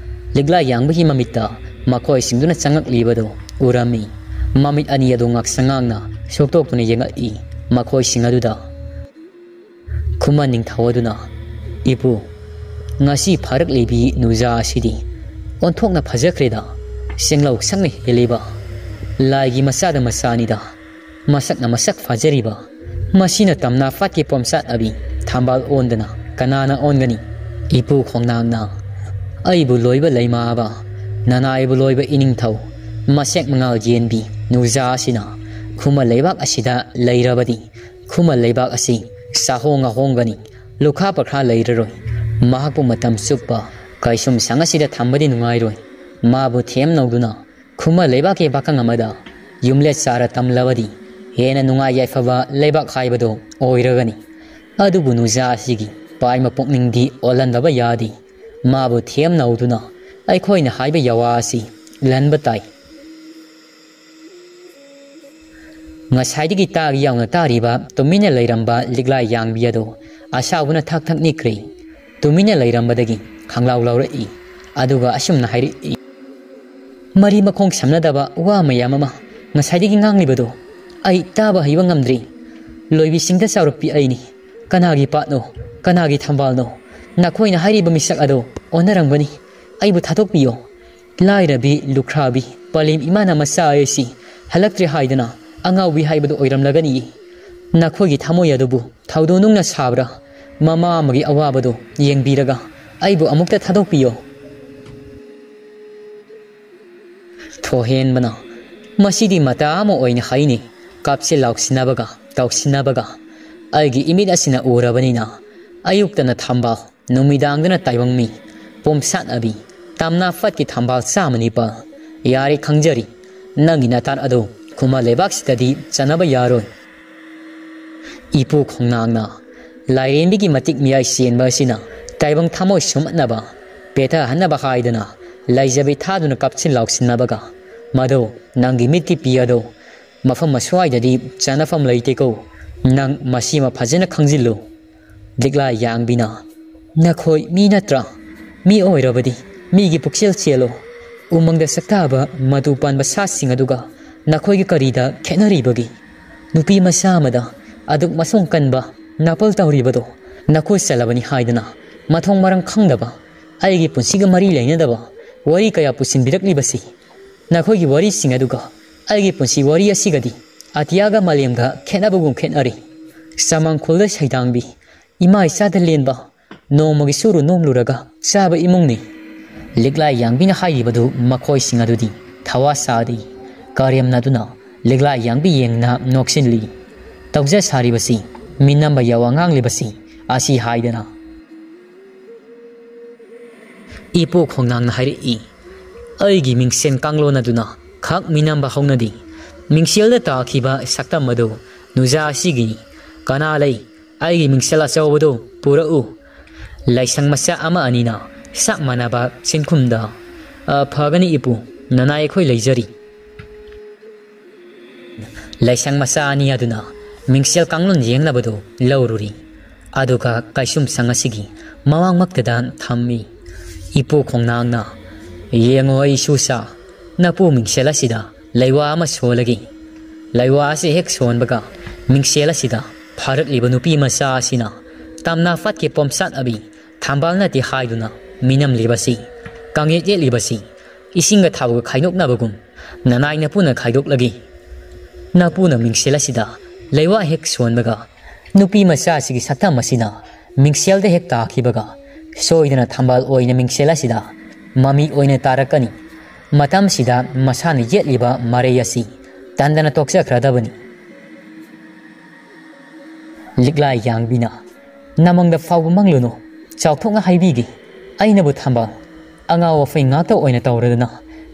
ꯂꯤꯛꯂꯥ ꯌꯥꯡꯕꯒꯤ ꯃꯃꯤꯠꯇ ꯃꯈꯣꯏꯁꯤꯡꯗꯨꯅ ꯆꯪꯂꯛꯂꯤꯕꯗꯨ ꯎꯔꯝꯃꯤ꯫ ꯃꯃꯤꯠ ꯑꯅꯤ ꯑꯗꯨ ꯉꯥꯛꯁꯪ ꯉꯥꯡꯅ ꯁꯣꯛꯇꯣꯛꯇꯨꯅ ꯌꯦꯡꯂꯛꯏ꯫ ꯃꯈꯣꯏꯁꯤꯡ ꯑꯗꯨꯗ ꯈꯨꯃꯟ ꯅꯤꯡꯊꯧ ꯑꯗꯨꯅ, "ꯏꯄꯨ, ꯉꯁꯤ ꯐꯥꯔꯛꯂꯤꯕꯤ ꯅꯨꯖꯥ ꯑꯁꯤꯗꯤ ꯑꯣꯟꯊꯣꯛꯅ ꯐꯖꯈ꯭ꯔꯦꯗ꯫ ꯆꯤꯡꯂꯧ ꯁꯛꯅ ꯍꯦꯜꯂꯤꯕ ꯂꯥꯏꯒꯤ ꯃꯆꯥꯗ ꯃꯆꯥꯅꯤꯗ꯫ ꯃꯁꯛꯅ ꯃꯁꯛ ꯐꯖꯔꯤꯕ ꯃꯁꯤꯅ ꯇꯝꯅꯥ ꯐꯥꯠꯀꯤ ꯄꯣꯝꯆꯥꯠ ꯑꯕꯤ ꯊꯝꯕꯥꯜ ꯑꯣꯟꯗꯅ ꯀꯅꯥꯅ ꯑꯣꯟꯒꯅꯤ? ꯏꯄꯨ ꯈꯣꯡꯅꯥꯡꯅ ꯑꯩꯕꯨ ꯂꯣꯏꯕ ꯂꯩꯃꯥꯕ, ꯅꯅꯥꯏꯕꯨ ꯂꯣꯏꯕ ꯏꯅꯤꯡꯊꯧ, ꯃꯁꯦꯛ ꯃꯉꯥꯜ ꯌꯦꯟꯕꯤ ꯅꯨꯡꯖꯥ ꯑꯁꯤꯅ ꯈꯨꯃꯟ ꯂꯩꯕꯥꯛ ꯑꯁꯤꯗ ꯂꯩꯔꯕꯗꯤ ꯈꯨꯃꯟ ꯂꯩꯕꯥꯛ ꯑꯁꯤ ꯆꯥꯍꯣꯡ ꯉꯥꯍꯣꯡꯒꯅꯤ, ꯂꯨꯈꯥ ꯄꯈ꯭ꯔꯥ ꯂꯩꯔꯔꯣꯏ꯫ ꯃꯍꯥꯛꯄꯨ ꯃꯇꯝ ꯆꯨꯞꯄ ꯀꯩꯁꯨꯝ ꯁꯪ ꯑꯁꯤꯗ ꯊꯝꯕꯗꯤ ꯅꯨꯡꯉꯥꯏꯔꯣꯏ꯫ ꯃꯥꯕꯨ ꯊꯦꯝꯅꯧꯗꯨꯅ ꯈꯨꯃꯟ ꯂꯩꯕꯥꯛꯀꯤ ꯄꯥꯈꯪ ꯑꯃꯗ ꯌꯨꯝꯂꯦꯠ ꯆꯥꯔ ꯇꯝꯂꯕꯗꯤ ꯍꯦꯟꯅ ꯅꯨꯡꯉꯥꯏ ꯌꯥꯏꯐꯕ ꯂꯩꯕꯥꯛ ꯍꯥꯏꯕꯗꯨ ꯑꯣꯏꯔꯒꯅꯤ꯫ ꯑꯗꯨꯕꯨ ꯅꯨꯡꯖꯥ ꯑꯁꯤꯒꯤ ꯄꯥꯏꯃ ꯄꯨꯛꯅꯤꯡꯗꯤ ꯑꯣꯜꯍꯟꯗꯕ ꯌꯥꯗꯦ꯫ ꯃꯥꯕꯨ ꯊꯦꯝꯅꯧꯗꯨꯅ ꯑꯩꯈꯣꯏꯅ ꯍꯥꯏꯕ ꯌꯥꯋꯥ ꯑꯁꯤ ꯂꯟꯕ ꯇꯥꯏ꯫ ꯉꯁꯥꯏꯗꯒꯤ ꯇꯥꯒꯦ ꯌꯥꯎꯅ ꯇꯥꯔꯤꯕ ꯇꯨꯃꯤꯟꯅ ꯂꯩꯔꯝꯕ ꯂꯤꯛꯂꯥ ꯌꯥꯡꯕꯤ ꯑꯗꯨ ꯑꯁꯥꯎꯕꯅ ꯊꯛ ꯊꯛ ꯅꯤꯛꯈ꯭ꯔꯦ꯫ ꯇꯨꯃꯤꯟꯅ ꯂꯩꯔꯝꯕꯗꯒꯤ ꯈꯪꯂꯥꯎ ꯂꯥꯎꯔꯛꯏ꯫ ꯑꯗꯨꯒ ꯑꯁꯨꯝꯅ ꯍꯥꯏꯔꯛꯏ, ꯃꯔꯤ ꯃꯈꯣꯡ ꯁꯝꯅꯗꯕ ꯋꯥ ꯃꯌꯥꯝ ꯑꯃ ꯉꯁꯥꯏꯗꯒꯤ ꯉꯥꯡꯂꯤꯕꯗꯨ ꯑꯩ ꯇꯥꯕ ꯍꯩꯕ ꯉꯝꯗ꯭ꯔꯤ꯫ ꯂꯣꯏꯕꯤꯁꯤꯡꯗ ꯆꯥꯎꯔꯛꯄꯤ ꯑꯩꯅꯤ꯫ ꯀꯅꯥꯒꯤ ꯄꯥꯠꯅꯣ? ꯀꯅꯥꯒꯤ ꯊꯝꯕꯥꯜꯅꯣ? ꯅꯈꯣꯏꯅ ꯍꯥꯏꯔꯤꯕ ꯃꯤꯁꯛ ꯑꯗꯣ ꯑꯣꯟꯅꯔꯝꯒꯅꯤ꯫ ꯑꯩꯕꯨ ꯊꯥꯗꯣꯛꯄꯤꯌꯣ꯫ ꯂꯥꯏꯔꯕꯤ, ꯂꯨꯈ꯭ꯔꯥꯕꯤ, ꯄꯂꯦꯝ ꯏꯃꯥꯅ ꯃꯆꯥ ꯑꯩꯁꯤ ꯍꯜꯂꯛꯇ꯭ꯔꯦ ꯍꯥꯏꯗꯨꯅ ꯑꯉꯥꯎꯕꯤ ꯍꯥꯏꯕꯗꯨ ꯑꯣꯏꯔꯝꯂꯒꯅꯤ꯫ ꯅꯈꯣꯏꯒꯤ ꯊꯃꯣꯏ ꯑꯗꯨꯕꯨ ꯊꯧꯗꯣꯛ ꯅꯨꯡꯅ ꯁꯥꯕ꯭ꯔꯥ? ꯃꯃꯥ ꯑꯃꯒꯤ ꯑꯋꯥꯕꯗꯨ ꯌꯦꯡꯕꯤꯔꯒ ꯑꯩꯕꯨ ꯑꯃꯨꯛꯇ ꯊꯥꯗꯣꯛꯄꯤꯌꯣ꯫ ꯊꯣꯏꯍꯦꯟꯕꯅ, ꯃꯁꯤꯗꯤ ꯃꯇꯥ ꯑꯃ ꯑꯣꯏꯅ ꯍꯥꯏꯅꯤ꯫ ꯀꯥꯞꯁꯤ ꯂꯥꯎꯁꯤꯟꯅꯕꯒ ꯇꯧꯁꯤꯟꯅꯕꯒ ꯑꯩꯒꯤ ꯏꯃꯤꯠ ꯑꯁꯤꯅ ꯎꯔꯕꯅꯤꯅ, ꯑꯌꯨꯛꯇꯅ ꯊꯝꯕꯥꯜ, ꯅꯨꯃꯤꯗꯥꯡꯗꯅ ꯇꯥꯏꯕꯪ ꯃꯤ, ꯄꯣꯝꯁꯥꯠꯅꯕꯤ, ꯇꯝꯅꯥ ꯐꯠꯀꯤ ꯊꯝꯕꯥꯜ ꯆꯥꯝꯃ ꯅꯤꯄꯥꯜ꯫ ꯌꯥꯔꯦ, ꯈꯪꯖꯔꯤ, ꯅꯪꯒꯤ ꯅꯇꯥꯟ ꯑꯗꯨ ꯈꯨꯃꯟ ꯂꯩꯕꯥꯛꯁꯤꯗꯗꯤ ꯆꯟꯅꯕ ꯌꯥꯔꯣꯏ꯫ ꯏꯄꯨ ꯈꯣꯡꯅꯥꯡꯅ ꯂꯥꯏꯔꯦꯝꯕꯤꯒꯤ ꯃꯇꯤꯛ ꯃꯌꯥꯏ ꯆꯦꯟꯕ ꯑꯁꯤꯅ ꯇꯥꯏꯕꯪ ꯊꯃꯣꯏ ꯁꯨꯝꯍꯠꯅꯕ, ꯄꯦꯊꯍꯟꯅꯕ ꯍꯥꯏꯗꯨꯅ ꯂꯩꯖꯕꯤ ꯊꯥꯗꯨꯅ ꯀꯥꯞꯁꯤꯟ ꯂꯥꯎꯁꯤꯟꯅꯕꯒ, ꯃꯗꯨ ꯅꯪꯒꯤ ꯃꯤꯠꯀꯤ ꯄꯤ ꯑꯗꯨ ꯃꯐꯝ ꯑꯁ꯭ꯋꯥꯏꯗꯗꯤ ꯆꯥꯅꯐꯝ ꯂꯩꯇꯦꯀꯣ꯫ ꯅꯪ ꯃꯁꯤꯃ ꯐꯖꯅ ꯈꯪꯖꯤꯜꯂꯨ꯫ ꯂꯤꯛꯂꯥ ꯌꯥꯡꯕꯤꯅ, ꯅꯈꯣꯏ ꯃꯤ ꯅꯠꯇ꯭ꯔꯥ? ꯃꯤ ꯑꯣꯏꯔꯕꯗꯤ ꯃꯤꯒꯤ ꯄꯨꯛꯆꯦꯜ ꯆꯦꯜꯂꯣ꯫ ꯎꯃꯪꯗ ꯁꯛꯇꯥꯕ ꯃꯇꯨ ꯄꯥꯟꯕ ꯁꯥꯁꯤꯡ ꯑꯗꯨꯒ ꯅꯈꯣꯏꯒꯤ ꯀꯔꯤꯗ ꯈꯦꯠꯅꯔꯤꯕꯒꯦ? ꯅꯨꯄꯤ ꯃꯆꯥ ꯑꯃꯗ ꯑꯗꯨꯛ ꯃꯁꯣꯡ ꯀꯟꯕ ꯅꯥꯄꯜ ꯇꯧꯔꯤꯕꯗꯣ ꯅꯈꯣꯏ ꯆꯠꯂꯕꯅꯤ ꯍꯥꯏꯗꯅ ꯃꯊꯣꯡ ꯃꯔꯝ ꯈꯪꯗꯕ, ꯑꯩꯒꯤ ꯄꯨꯟꯁꯤꯒ ꯃꯔꯤ ꯂꯩꯅꯗꯕ ꯋꯥꯔꯤ ꯀꯌꯥ ꯄꯨꯁꯤꯟꯕꯤꯔꯛꯂꯤꯕꯁꯤ ꯅꯈꯣꯏꯒꯤ ꯋꯥꯔꯤꯁꯤꯡ ꯑꯗꯨꯒ ꯑꯩꯒꯤ ꯄꯨꯟꯁꯤ ꯋꯥꯔꯤ ꯑꯁꯤꯒꯗꯤ ꯑꯇꯤꯌꯥꯒ ꯃꯥꯂꯦꯝꯒ ꯈꯦꯠꯅꯕꯒꯨꯝ ꯈꯦꯠꯅꯔꯤ꯫ ꯆꯃꯥꯡꯈꯣꯜꯗ ꯁꯩꯗꯥꯡꯕꯤ, ꯏꯃꯥ ꯏꯆꯥꯗ ꯂꯦꯟꯕ, ꯅꯣꯡꯃꯒꯤ ꯁꯨꯔꯨ ꯅꯣꯝꯂꯨꯔꯒ ꯆꯥꯕ ꯏꯃꯨꯡꯅꯤ꯫ ꯂꯤꯛꯂꯥꯏ ꯌꯥꯡꯕꯤꯅ ꯍꯥꯏꯔꯤꯕꯗꯨ ꯃꯈꯣꯏꯁꯤꯡ ꯑꯗꯨꯗꯤ ꯊꯋꯥ ꯁꯥꯗꯦ꯫ ꯀꯔꯦꯝꯅꯗꯨꯅ ꯂꯤꯛꯂꯥꯏ ꯌꯥꯡꯕꯤ ꯌꯦꯡꯅ ꯅꯣꯛꯁꯤꯜꯂꯤ꯫ ꯇꯧꯖ ꯁꯥꯔꯤꯕꯁꯤ, ꯃꯤꯅꯝꯕ ꯌꯥꯋꯥ ꯉꯥꯡꯂꯤꯕꯁꯤ ꯑꯁꯤ ꯍꯥꯏꯗꯅ꯫ ꯏꯄꯨ ꯈꯣꯡꯅꯥꯡꯅ ꯍꯥꯏꯔꯛꯏ, ꯑꯩꯒꯤ ꯃꯤꯡꯁꯦꯜ ꯀꯥꯡꯂꯣꯟ ꯑꯗꯨꯅ ꯈꯛ ꯃꯤꯅꯝꯕ ꯍꯧꯅꯗꯦ꯫ ꯃꯤꯡꯁꯦꯜꯗ ꯇꯥꯈꯤꯕ ꯁꯛꯇꯝ ꯑꯗꯨ ꯅꯨꯖꯥ ꯑꯁꯤꯒꯤꯅꯤ꯫ ꯀꯅꯥ ꯂꯩ? ꯑꯩꯒꯤ ꯃꯤꯡꯁꯦꯜ ꯑꯆꯧꯕꯗꯨ ꯄꯨꯔꯛꯎ꯫ ꯂꯥꯏꯁꯪ ꯃꯆꯥ ꯑꯃ ꯑꯅꯤꯅ ꯆꯞ ꯃꯥꯟꯅꯕ ꯁꯤꯟꯈꯨꯝꯗ, "ꯑ, ꯐꯒꯅꯤ ꯏꯄꯨ, ꯅꯅꯥꯏ ꯑꯩꯈꯣꯏ ꯂꯩꯖꯔꯤ"꯫ ꯂꯥꯏꯁꯪ ꯃꯆꯥ ꯑꯅꯤ ꯑꯗꯨꯅ ꯃꯤꯡꯁꯦꯜ ꯀꯥꯡꯂꯣꯟ ꯌꯦꯡꯅꯕꯗꯨ ꯂꯧꯔꯨꯔꯤ꯫ ꯑꯗꯨꯒ ꯀꯩꯁꯨꯝꯁꯪ ꯑꯁꯤꯒꯤ ꯃꯃꯥꯡꯃꯛꯇꯗ ꯊꯝꯃꯤ꯫ ꯏꯄꯨ ꯈꯣꯡꯅꯥꯡꯅ, "ꯌꯦꯡꯉꯣ ꯑꯩ ꯁꯨꯁꯥ, ꯅꯄꯨ ꯃꯤꯡꯁꯦꯜ ꯑꯁꯤꯗ ꯂꯩꯋꯥ ꯑꯃ ꯁꯣꯜꯂꯒꯦ"꯫ ꯂꯩꯋꯥ ꯑꯁꯤ ꯍꯦꯛ ꯁꯣꯟꯕꯒ ꯃꯤꯡꯁꯦꯜ ꯑꯁꯤꯗ ꯐꯥꯔꯛꯂꯤꯕ ꯅꯨꯄꯤ ꯃꯆꯥ ꯑꯁꯤꯅ ꯇꯝꯅ ꯐꯠꯀꯤ ꯄꯣꯝꯁꯥꯠ ꯑꯕꯤ ꯊꯝꯕꯥꯜ ꯅꯠꯇꯦ ꯍꯥꯏꯗꯨꯅ ꯃꯤꯅꯝꯂꯤꯕꯁꯤ, ꯀꯥꯡꯌꯦꯠ ꯌꯦꯠꯂꯤꯕꯁꯤ, ꯏꯁꯤꯡꯒ ꯊꯥꯎꯒ ꯈꯥꯏꯗꯣꯛꯅꯕꯒꯨꯝ ꯅꯅꯥꯏ ꯅꯄꯨꯅ ꯈꯥꯏꯗꯣꯛꯂꯒꯦ꯫ ꯅꯄꯨꯅ ꯃꯤꯡꯁꯦꯜ ꯑꯁꯤꯗ ꯂꯩꯋꯥ ꯍꯦꯛ ꯁꯣꯟꯕꯒ ꯅꯨꯄꯤ ꯃꯆꯥ ꯑꯁꯤꯒꯤ ꯁꯛꯇꯝ ꯑꯁꯤꯅ ꯃꯤꯡꯁꯦꯜꯗ ꯍꯦꯛ ꯇꯥꯈꯤꯕꯒ ꯁꯣꯏꯗꯅ ꯊꯝꯕꯥꯜ ꯑꯣꯏꯅ ꯃꯤꯡꯁꯦꯜ ꯑꯁꯤꯗ ꯃꯃꯤ ꯑꯣꯏꯅ ꯇꯥꯔꯛꯀꯅꯤ꯫ ꯃꯇꯝꯁꯤꯗ ꯃꯁꯥꯅ ꯌꯦꯠꯂꯤꯕ ꯃꯔꯩ ꯑꯁꯤ ꯇꯟꯗꯅ ꯇꯣꯛꯆꯈ꯭ꯔꯗꯕꯅꯤ꯫ ꯂꯤꯛꯂꯥꯏ ꯌꯥꯡꯕꯤꯅ, "ꯅꯃꯪꯗ ꯐꯥꯎꯕ ꯃꯪꯂꯨꯅꯨ, ꯆꯥꯎꯊꯣꯛꯅ ꯍꯥꯏꯕꯤꯒꯦ꯫ ꯑꯩꯅꯕꯨ ꯊꯝꯕꯥꯜ ꯑꯉꯥꯎ ꯑꯐꯩ ꯉꯥꯛꯇ ꯑꯣꯏꯅ ꯇꯧꯔꯗꯅ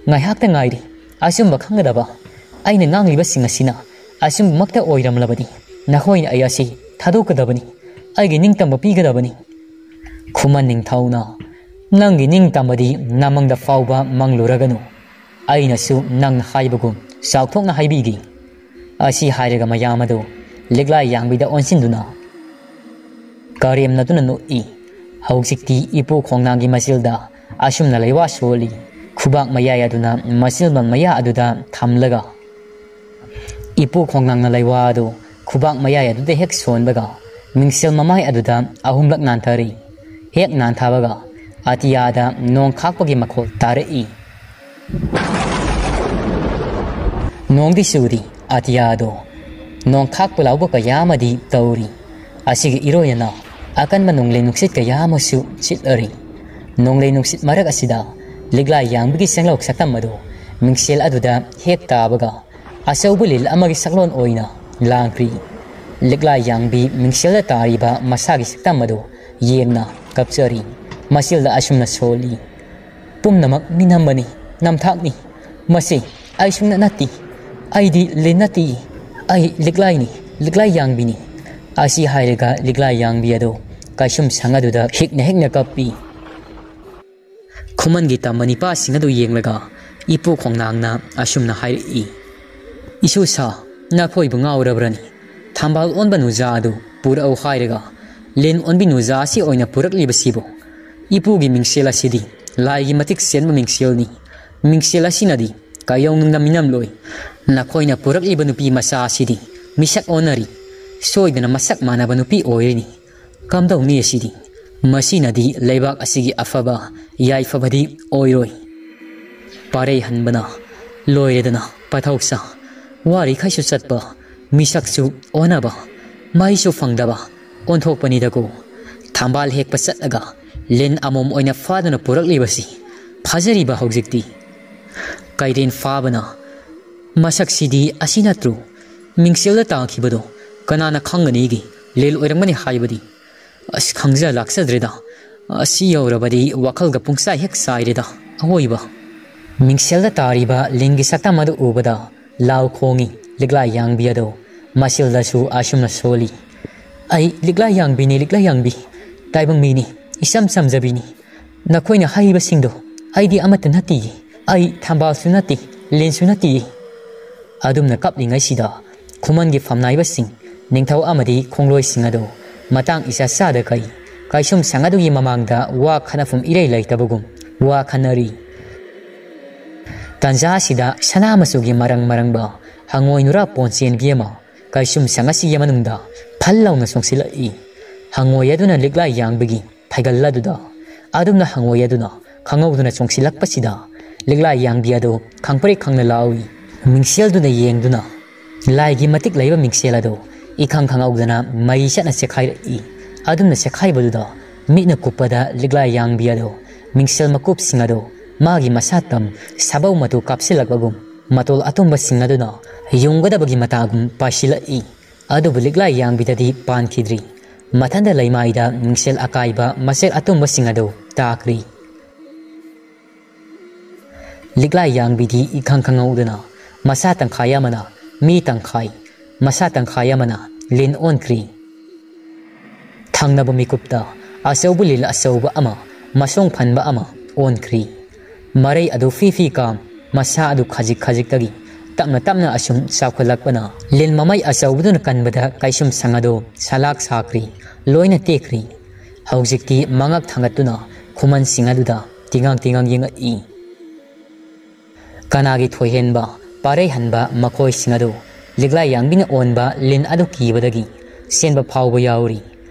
ꯉꯥꯏꯍꯥꯛꯇ ꯉꯥꯏꯔꯤ꯫ ꯑꯆꯨꯝꯕ ꯈꯪꯒꯗꯕ, ꯑꯩꯅ ꯉꯥꯡꯂꯤꯕꯁꯤꯡ ꯑꯁꯤꯅ ꯑꯆꯨꯝꯕꯃꯛꯇ ꯑꯣꯏꯔꯝꯂꯕꯗꯤ ꯅꯈꯣꯏꯅ ꯑꯩ ꯑꯁꯤ ꯊꯥꯗꯣꯛꯀꯗꯕꯅꯤ, ꯑꯩꯒꯤ ꯅꯤꯡꯇꯝꯕ ꯄꯤꯒꯗꯕꯅꯤ"꯫ ꯈꯨꯃꯟ ꯅꯤꯡꯊꯧꯅ, "ꯅꯪꯒꯤ ꯅꯤꯡꯇꯝꯕꯗꯤ ꯅꯃꯪꯗ ꯐꯥꯎꯕ ꯃꯪꯂꯨꯔꯒꯅꯨ꯫ ꯑꯩꯅꯁꯨ ꯅꯪꯅ ꯍꯥꯏꯕꯒꯨꯝ ꯆꯥꯎꯊꯣꯛꯅ ꯍꯥꯏꯕꯤꯒꯦ"꯫ ꯑꯁꯤ ꯍꯥꯏꯔꯒ ꯃꯌꯥꯝ ꯑꯗꯨ ꯂꯤꯛꯂꯥꯏ ꯌꯥꯡꯕꯤꯗ ꯑꯣꯟꯁꯤꯟꯗꯨꯅ ꯀꯔꯦꯝꯅꯗꯨꯅ ꯅꯣꯛꯏ꯫ ꯍꯧꯖꯤꯛꯇꯤ ꯏꯄꯨ ꯈꯣꯡꯅꯥꯡꯒꯤ ꯃꯆꯤꯜꯗ ꯑꯁꯨꯝꯅ ꯂꯩꯋꯥ ꯁꯣꯜꯂꯤ꯫ ꯈꯨꯕꯥꯛ ꯃꯌꯥꯏ ꯑꯗꯨꯅ ꯃꯆꯤꯜꯕꯜ ꯃꯌꯥ ꯑꯗꯨꯗ ꯊꯝꯂꯒ ꯏꯄꯨ ꯈꯣꯡꯅꯥꯡꯅ ꯂꯩꯋꯥ ꯑꯗꯨ ꯈꯨꯕꯥꯛ ꯃꯌꯥꯏ ꯑꯗꯨꯗ ꯍꯦꯛ ꯁꯣꯟꯕꯒ ꯃꯤꯡꯁꯦꯜ ꯃꯃꯥꯏ ꯑꯗꯨꯗ ꯑꯍꯨꯝꯂꯛ ꯅꯥꯟꯊꯔꯤ꯫ ꯍꯦꯛ ꯅꯥꯟꯊꯕꯒ ꯑꯇꯤꯌꯥꯗ ꯅꯣꯡ ꯈꯥꯛꯄꯒꯤ ꯃꯈꯣꯜ ꯇꯥꯔꯛꯏ꯫ ꯅꯣꯡꯗꯤ ꯆꯨꯔꯤ ꯑꯇꯤꯌꯥꯗꯣ꯫ ꯅꯣꯡ ꯈꯥꯛꯄ ꯂꯥꯎꯕ ꯀꯌꯥ ꯑꯃꯗꯤ ꯇꯧꯔꯤ꯫ ꯑꯁꯤꯒꯤ ꯏꯔꯣꯏꯅꯅ ꯑꯀꯟꯕ ꯅꯣꯡꯂꯩ ꯅꯨꯡꯁꯤꯠ ꯀꯌꯥ ꯑꯃꯁꯨ ꯁꯤꯠꯂꯔꯤ꯫ ꯅꯣꯡꯂꯩ ꯅꯨꯡꯁꯤꯠ ꯃꯔꯛ ꯑꯁꯤꯗ ꯂꯤꯛꯂꯥ ꯌꯥꯡꯕꯒꯤ ꯆꯦꯡꯂꯧ ꯁꯛꯇꯝ ꯑꯗꯨ ꯃꯤꯡꯁꯦꯜ ꯑꯗꯨꯗ ꯍꯦꯛ ꯇꯥꯕꯒ ꯑꯆꯧꯕ ꯂꯤꯜ ꯑꯃꯒꯤ ꯁꯛꯂꯣꯟ ꯑꯣꯏꯅ ꯂꯥꯡꯈ꯭ꯔꯤ꯫ ꯂꯤꯛꯂꯥ ꯌꯥꯡꯕꯤ ꯃꯤꯡꯁꯦꯜꯗ ꯇꯥꯔꯤꯕ ꯃꯁꯥꯒꯤ ꯁꯛꯇꯝ ꯑꯗꯨ ꯌꯦꯡꯅ ꯀꯞꯆꯔꯤ꯫ ꯃꯆꯤꯜꯗ ꯑꯁꯨꯝꯅ ꯁꯣꯜꯂꯤ, "ꯄꯨꯝꯅꯃꯛ ꯃꯤꯅꯝꯕꯅꯤ, ꯅꯝꯊꯥꯛꯅꯤ꯫ ꯃꯁꯤ ꯑꯩ ꯁꯨꯡꯅ ꯅꯠꯇꯦ꯫ ꯑꯩꯗꯤ ꯂꯤꯟ ꯅꯠꯇꯦ꯫ ꯑꯩ ꯂꯤꯛꯂꯥꯏꯅꯤ, ꯂꯤꯛꯂꯥꯏ ꯌꯥꯡꯕꯤꯅꯤ"꯫ ꯑꯁꯤ ꯍꯥꯏꯔꯒ ꯂꯤꯛꯂꯥꯏ ꯌꯥꯡꯕꯤ ꯑꯗꯨ ꯀꯩꯁꯨꯝ ꯁꯪ ꯑꯗꯨꯗ ꯍꯤꯛꯅ ꯍꯤꯛꯅ ꯀꯞꯄꯤ꯫ ꯈꯨꯃꯟꯒꯤ ꯇꯝꯕ ꯅꯤꯄꯥꯁꯤꯡ ꯑꯗꯨ ꯌꯦꯡꯂꯒ ꯏꯄꯨ ꯈꯣꯡꯅꯥꯡꯅ ꯑꯁꯨꯝꯅ ꯍꯥꯏꯔꯛꯏ, "ꯏꯁꯨ ꯁꯥ, ꯅꯈꯣꯏꯕꯨ ꯉꯥꯎꯔꯕ꯭ꯔꯅꯤ? ꯊꯝꯕꯥꯜ ꯑꯣꯟꯕ ꯅꯨꯖꯥ ꯑꯗꯨ ꯄꯨꯔꯛꯎ ꯍꯥꯏꯔꯒ ꯂꯤꯟ ꯑꯣꯟꯕꯤ ꯅꯨꯖꯥ ꯑꯁꯤ ꯑꯣꯏꯅ ꯄꯨꯔꯛꯂꯤꯕꯁꯤꯕꯨ? ꯏꯄꯨꯒꯤ ꯃꯤꯡꯁꯦꯜ ꯑꯁꯤꯗꯤ ꯂꯥꯏꯒꯤ ꯃꯇꯤꯛ ꯆꯦꯟꯕ ꯃꯤꯡꯁꯦꯜꯅꯤ꯫ ꯃꯤꯡꯁꯦꯜ ꯑꯁꯤꯅꯗꯤ ꯀꯩꯗꯧꯅꯨꯡꯗ ꯃꯤꯅꯝꯂꯣꯏ꯫ ꯅꯈꯣꯏꯅ ꯄꯨꯔꯛꯂꯤꯕ ꯅꯨꯄꯤ ꯃꯆꯥ ꯑꯁꯤꯗꯤ ꯃꯤꯁꯛ ꯑꯣꯟꯅꯔꯤ꯫ ꯁꯣꯏꯗꯅ ꯃꯁꯛ ꯃꯥꯟꯅꯕ ꯅꯨꯄꯤ ꯑꯣꯏꯔꯅꯤ꯫ ꯀꯝꯗꯧꯅꯤ ꯑꯁꯤꯗꯤ? ꯃꯁꯤꯅꯗꯤ ꯂꯩꯕꯥꯛ ꯑꯁꯤꯒꯤ ꯑꯐꯕ ꯌꯥꯏꯐꯕꯗꯤ ꯑꯣꯏꯔꯣꯏ"꯫ ꯄꯥꯔꯩ ꯍꯟꯕꯅ ꯂꯣꯏꯔꯦꯗꯅ ꯄꯥꯊꯧꯁꯥ꯫ ꯋꯥꯔꯤꯈꯩꯁꯨ ꯆꯠꯄ, ꯃꯤꯁꯛꯁꯨ ꯑꯣꯟꯅꯕ, ꯃꯍꯩꯁꯨ ꯐꯪꯗꯕ ꯑꯣꯟꯊꯣꯛꯄꯅꯤꯗꯀꯣ꯫ ꯊꯝꯕꯥꯜ ꯍꯦꯛꯄ ꯆꯠꯂꯒ ꯂꯤꯟ ꯑꯃꯣꯝ ꯑꯣꯏꯅ ꯐꯥꯗꯨꯅ ꯄꯨꯔꯛꯂꯤꯕꯁꯤ ꯐꯖꯔꯤꯕ ꯍꯧꯖꯤꯛꯇꯤ꯫ ꯀꯩꯔꯦꯟ ꯐꯥꯕꯅ ꯃꯁꯛꯁꯤꯗꯤ ꯑꯁꯤ ꯅꯠꯇ꯭ꯔꯣ? ꯃꯤꯡꯁꯦꯜꯗ ꯇꯥꯈꯤꯕꯗꯣ ꯀꯅꯥꯅ ꯈꯪꯒꯅꯤꯒꯦ? ꯂꯤꯜ ꯑꯣꯏꯔꯝꯒꯅꯤ ꯍꯥꯏꯕꯗꯤ꯫ ꯑꯁ, ꯈꯪꯖ ꯂꯥꯛꯆꯗ꯭ꯔꯦꯗ꯫ ꯑꯁꯤ ꯌꯧꯔꯕꯗꯤ ꯋꯥꯈꯜꯒ ꯄꯨꯡꯆꯥꯏ ꯍꯦꯛ ꯆꯥꯏꯔꯦꯗ꯫ ꯑꯋꯣꯏꯕ꯫ ꯃꯤꯡꯁꯦꯜꯗ ꯇꯥꯔꯤꯕ ꯂꯤꯟꯒꯤ ꯁꯛꯇꯝ ꯑꯗꯨ ꯎꯕꯗ ꯂꯥꯎ ꯈꯣꯡꯏ ꯂꯤꯛꯂꯥ ꯌꯥꯡꯕꯤ ꯑꯗꯣ꯫ ꯃꯆꯤꯜꯗꯁꯨ ꯑꯁꯨꯝꯅ ꯁꯣꯜꯂꯤ, "ꯑꯩ ꯂꯤꯛꯂꯥ ꯌꯥꯡꯕꯤꯅꯤ, ꯂꯤꯛꯂꯥ ꯌꯥꯡꯕꯤ꯫ ꯇꯥꯏꯕꯪ ꯃꯤꯅꯤ, ꯏꯆꯝ ꯆꯝꯖꯕꯤꯅꯤ꯫ ꯅꯈꯣꯏꯅ ꯍꯥꯏꯔꯤꯕꯁꯤꯡꯗꯣ ꯑꯩꯗꯤ ꯑꯃꯠꯇ ꯅꯠꯇꯤꯌꯦ꯫ ꯑꯩ ꯊꯝꯕꯥꯜꯁꯨ ꯅꯠꯇꯦ, ꯂꯤꯟꯁꯨ ꯅꯠꯇꯤꯌꯦ"꯫ ꯑꯗꯨꯝꯅ ꯀꯞꯂꯤꯉꯩꯁꯤꯗ ꯈꯨꯃꯟꯒꯤ ꯐꯝꯅꯥꯏꯕꯁꯤꯡ, ꯅꯤꯡꯊꯧ ꯑꯃꯗꯤ ꯈꯣꯡꯂꯣꯏꯁꯤꯡ ꯑꯗꯨ ꯃꯇꯥꯡ ꯏꯆꯥ ꯆꯥꯗ ꯀꯩ, ꯀꯩꯁꯨꯝ ꯁꯪ ꯑꯗꯨꯒꯤ ꯃꯃꯥꯡꯗ ꯋꯥ ꯈꯟꯅꯐꯝ ꯏꯔꯩ ꯂꯩꯇꯕꯒꯨꯝ ꯋꯥ ꯈꯟꯅꯔꯤ꯫ ꯇꯥꯟꯖꯥ ꯑꯁꯤꯗ ꯁꯅꯥ ꯃꯆꯨꯒꯤ ꯃꯔꯪ ꯃꯔꯪꯕ ꯍꯪꯉꯣꯏ ꯅꯨꯔꯥ ꯄꯣꯟ ꯆꯦꯟꯕꯤ ꯑꯃ ꯀꯩꯁꯨꯝ ꯁꯪ ꯑꯁꯤꯒꯤ ꯃꯅꯨꯡꯗ ꯐꯜ ꯂꯥꯎꯅ ꯆꯣꯡꯁꯤꯜꯂꯛꯏ꯫ ꯍꯪꯉꯣꯏ ꯑꯗꯨꯅ ꯂꯤꯛꯂꯥ ꯌꯥꯡꯕꯒꯤ ꯐꯩꯒꯜ ꯑꯗꯨꯗ ꯑꯗꯨꯝꯅ ꯍꯪꯉꯣꯏ ꯑꯗꯨꯅ ꯈꯪꯍꯧꯗꯅ ꯆꯣꯡꯁꯤꯜꯂꯛꯄꯁꯤꯗ ꯂꯤꯛꯂꯥ ꯌꯥꯡꯕꯤ ꯑꯗꯨ ꯈꯪꯄ꯭ꯔꯦꯛ ꯈꯪꯅ ꯂꯥꯎꯏ꯫ ꯃꯤꯡꯁꯦꯜꯗꯨꯅ ꯌꯦꯡꯗꯨꯅ ꯂꯥꯏꯒꯤ ꯃꯇꯤꯛ ꯂꯩꯕ ꯃꯤꯡꯁꯦꯜ ꯑꯗꯨ ꯏꯈꯪ ꯈꯪꯍꯧꯗꯅ ꯃꯩ ꯆꯠꯅ ꯆꯦꯈꯥꯏꯔꯛꯏ꯫ ꯑꯗꯨꯝꯅ ꯆꯦꯈꯥꯏꯕꯗꯨꯗ ꯃꯤꯠꯅ ꯀꯨꯞꯄꯗ ꯂꯤꯛꯂꯥ ꯌꯥꯡꯕꯤ ꯑꯗꯨ, ꯃꯤꯡꯁꯦꯜ ꯃꯀꯨꯞꯁꯤꯡ ꯑꯗꯨ ꯃꯥꯒꯤ ꯃꯁꯥ ꯇꯝ ꯁꯥꯕꯧ ꯃꯇꯨ ꯀꯥꯞꯁꯤꯜꯂꯛꯄꯒꯨꯝ, ꯃꯇꯣꯜ ꯑꯇꯨꯝꯕꯁꯤꯡ ꯑꯗꯨꯅ ꯌꯨꯡꯒꯗꯕꯒꯤ ꯃꯇꯥꯒꯨꯝ ꯄꯥꯏꯁꯤꯜꯂꯛꯏ꯫ ꯑꯗꯨꯕꯨ ꯂꯤꯛꯂꯥ ꯌꯥꯡꯕꯤꯗꯗꯤ ꯄꯥꯟꯈꯤꯗ꯭ꯔꯤ꯫ ꯃꯊꯟꯗ ꯂꯩꯃꯥꯏꯗ ꯃꯤꯡꯁꯦꯜ ꯑꯀꯥꯏꯕ ꯃꯆꯦꯛ ꯑꯇꯨꯝꯕꯁꯤꯡ ꯑꯗꯨ ꯇꯥꯈ꯭ꯔꯤ꯫ ꯂꯤꯛꯂꯥ ꯌꯥꯡꯕꯤꯗꯤ ꯏꯈꯪ ꯈꯪꯍꯧꯗꯅ ꯃꯁꯥ ꯇꯪꯈꯥꯏ ꯑꯃꯅ ꯃꯤ ꯇꯪꯈꯥꯏ, ꯃꯁꯥ ꯇꯪꯈꯥꯏ ꯑꯃꯅ ꯂꯤꯟ ꯑꯣꯟꯈ꯭ꯔꯤ꯫ ꯊꯪꯅꯕ ꯃꯤꯀꯨꯞꯇ ꯑꯆꯧꯕ ꯂꯤꯟ ꯑꯆꯧꯕ ꯑꯃ, ꯃꯁꯣꯡ ꯐꯟꯕ ꯑꯃ ꯑꯣꯟꯈ꯭ꯔꯤ꯫ ꯃꯔꯩ ꯑꯗꯨ ꯐꯤ ꯐꯤ ꯀꯥꯝ, ꯃꯁꯥ ꯑꯗꯨ ꯈꯖꯤꯛ ꯈꯖꯤꯛꯇꯒꯤ ꯇꯞꯅ ꯇꯞꯅ ꯑꯁꯨꯝ ꯆꯥꯎꯈꯠꯂꯛꯄꯅ ꯂꯤꯟ ꯃꯃꯩ ꯑꯆꯧꯕꯗꯨꯅ ꯀꯟꯕꯗ ꯀꯩꯁꯨꯝꯁꯪ ꯑꯗꯨ ꯁꯂꯥꯛ ꯁꯥꯈ꯭ꯔꯤ, ꯂꯣꯏꯅ ꯇꯦꯛꯈ꯭ꯔꯤ꯫ ꯍꯧꯖꯤꯛꯇꯤ ꯃꯉꯛ ꯊꯥꯡꯒꯠꯇꯨꯅ ꯈꯨꯃꯟꯁꯤꯡ ꯑꯗꯨꯗ ꯇꯤꯉꯥꯡ ꯇꯤꯉꯥꯡ ꯌꯦꯡꯉꯛꯏ꯫ ꯀꯅꯥꯒꯤ ꯊꯣꯏꯍꯦꯟꯕ ꯄꯥꯔꯩꯍꯟꯕ ꯃꯈꯣꯏꯁꯤꯡ ꯑꯗꯨ ꯂꯤꯛꯂꯥ ꯌꯥꯡꯕꯤꯅ ꯑꯣꯟꯕ ꯂꯤꯟ ꯑꯗꯨ ꯀꯤꯕꯗꯒꯤ ꯆꯦꯟꯕ ꯐꯥꯎꯕ ꯌꯥꯎꯔꯤ꯫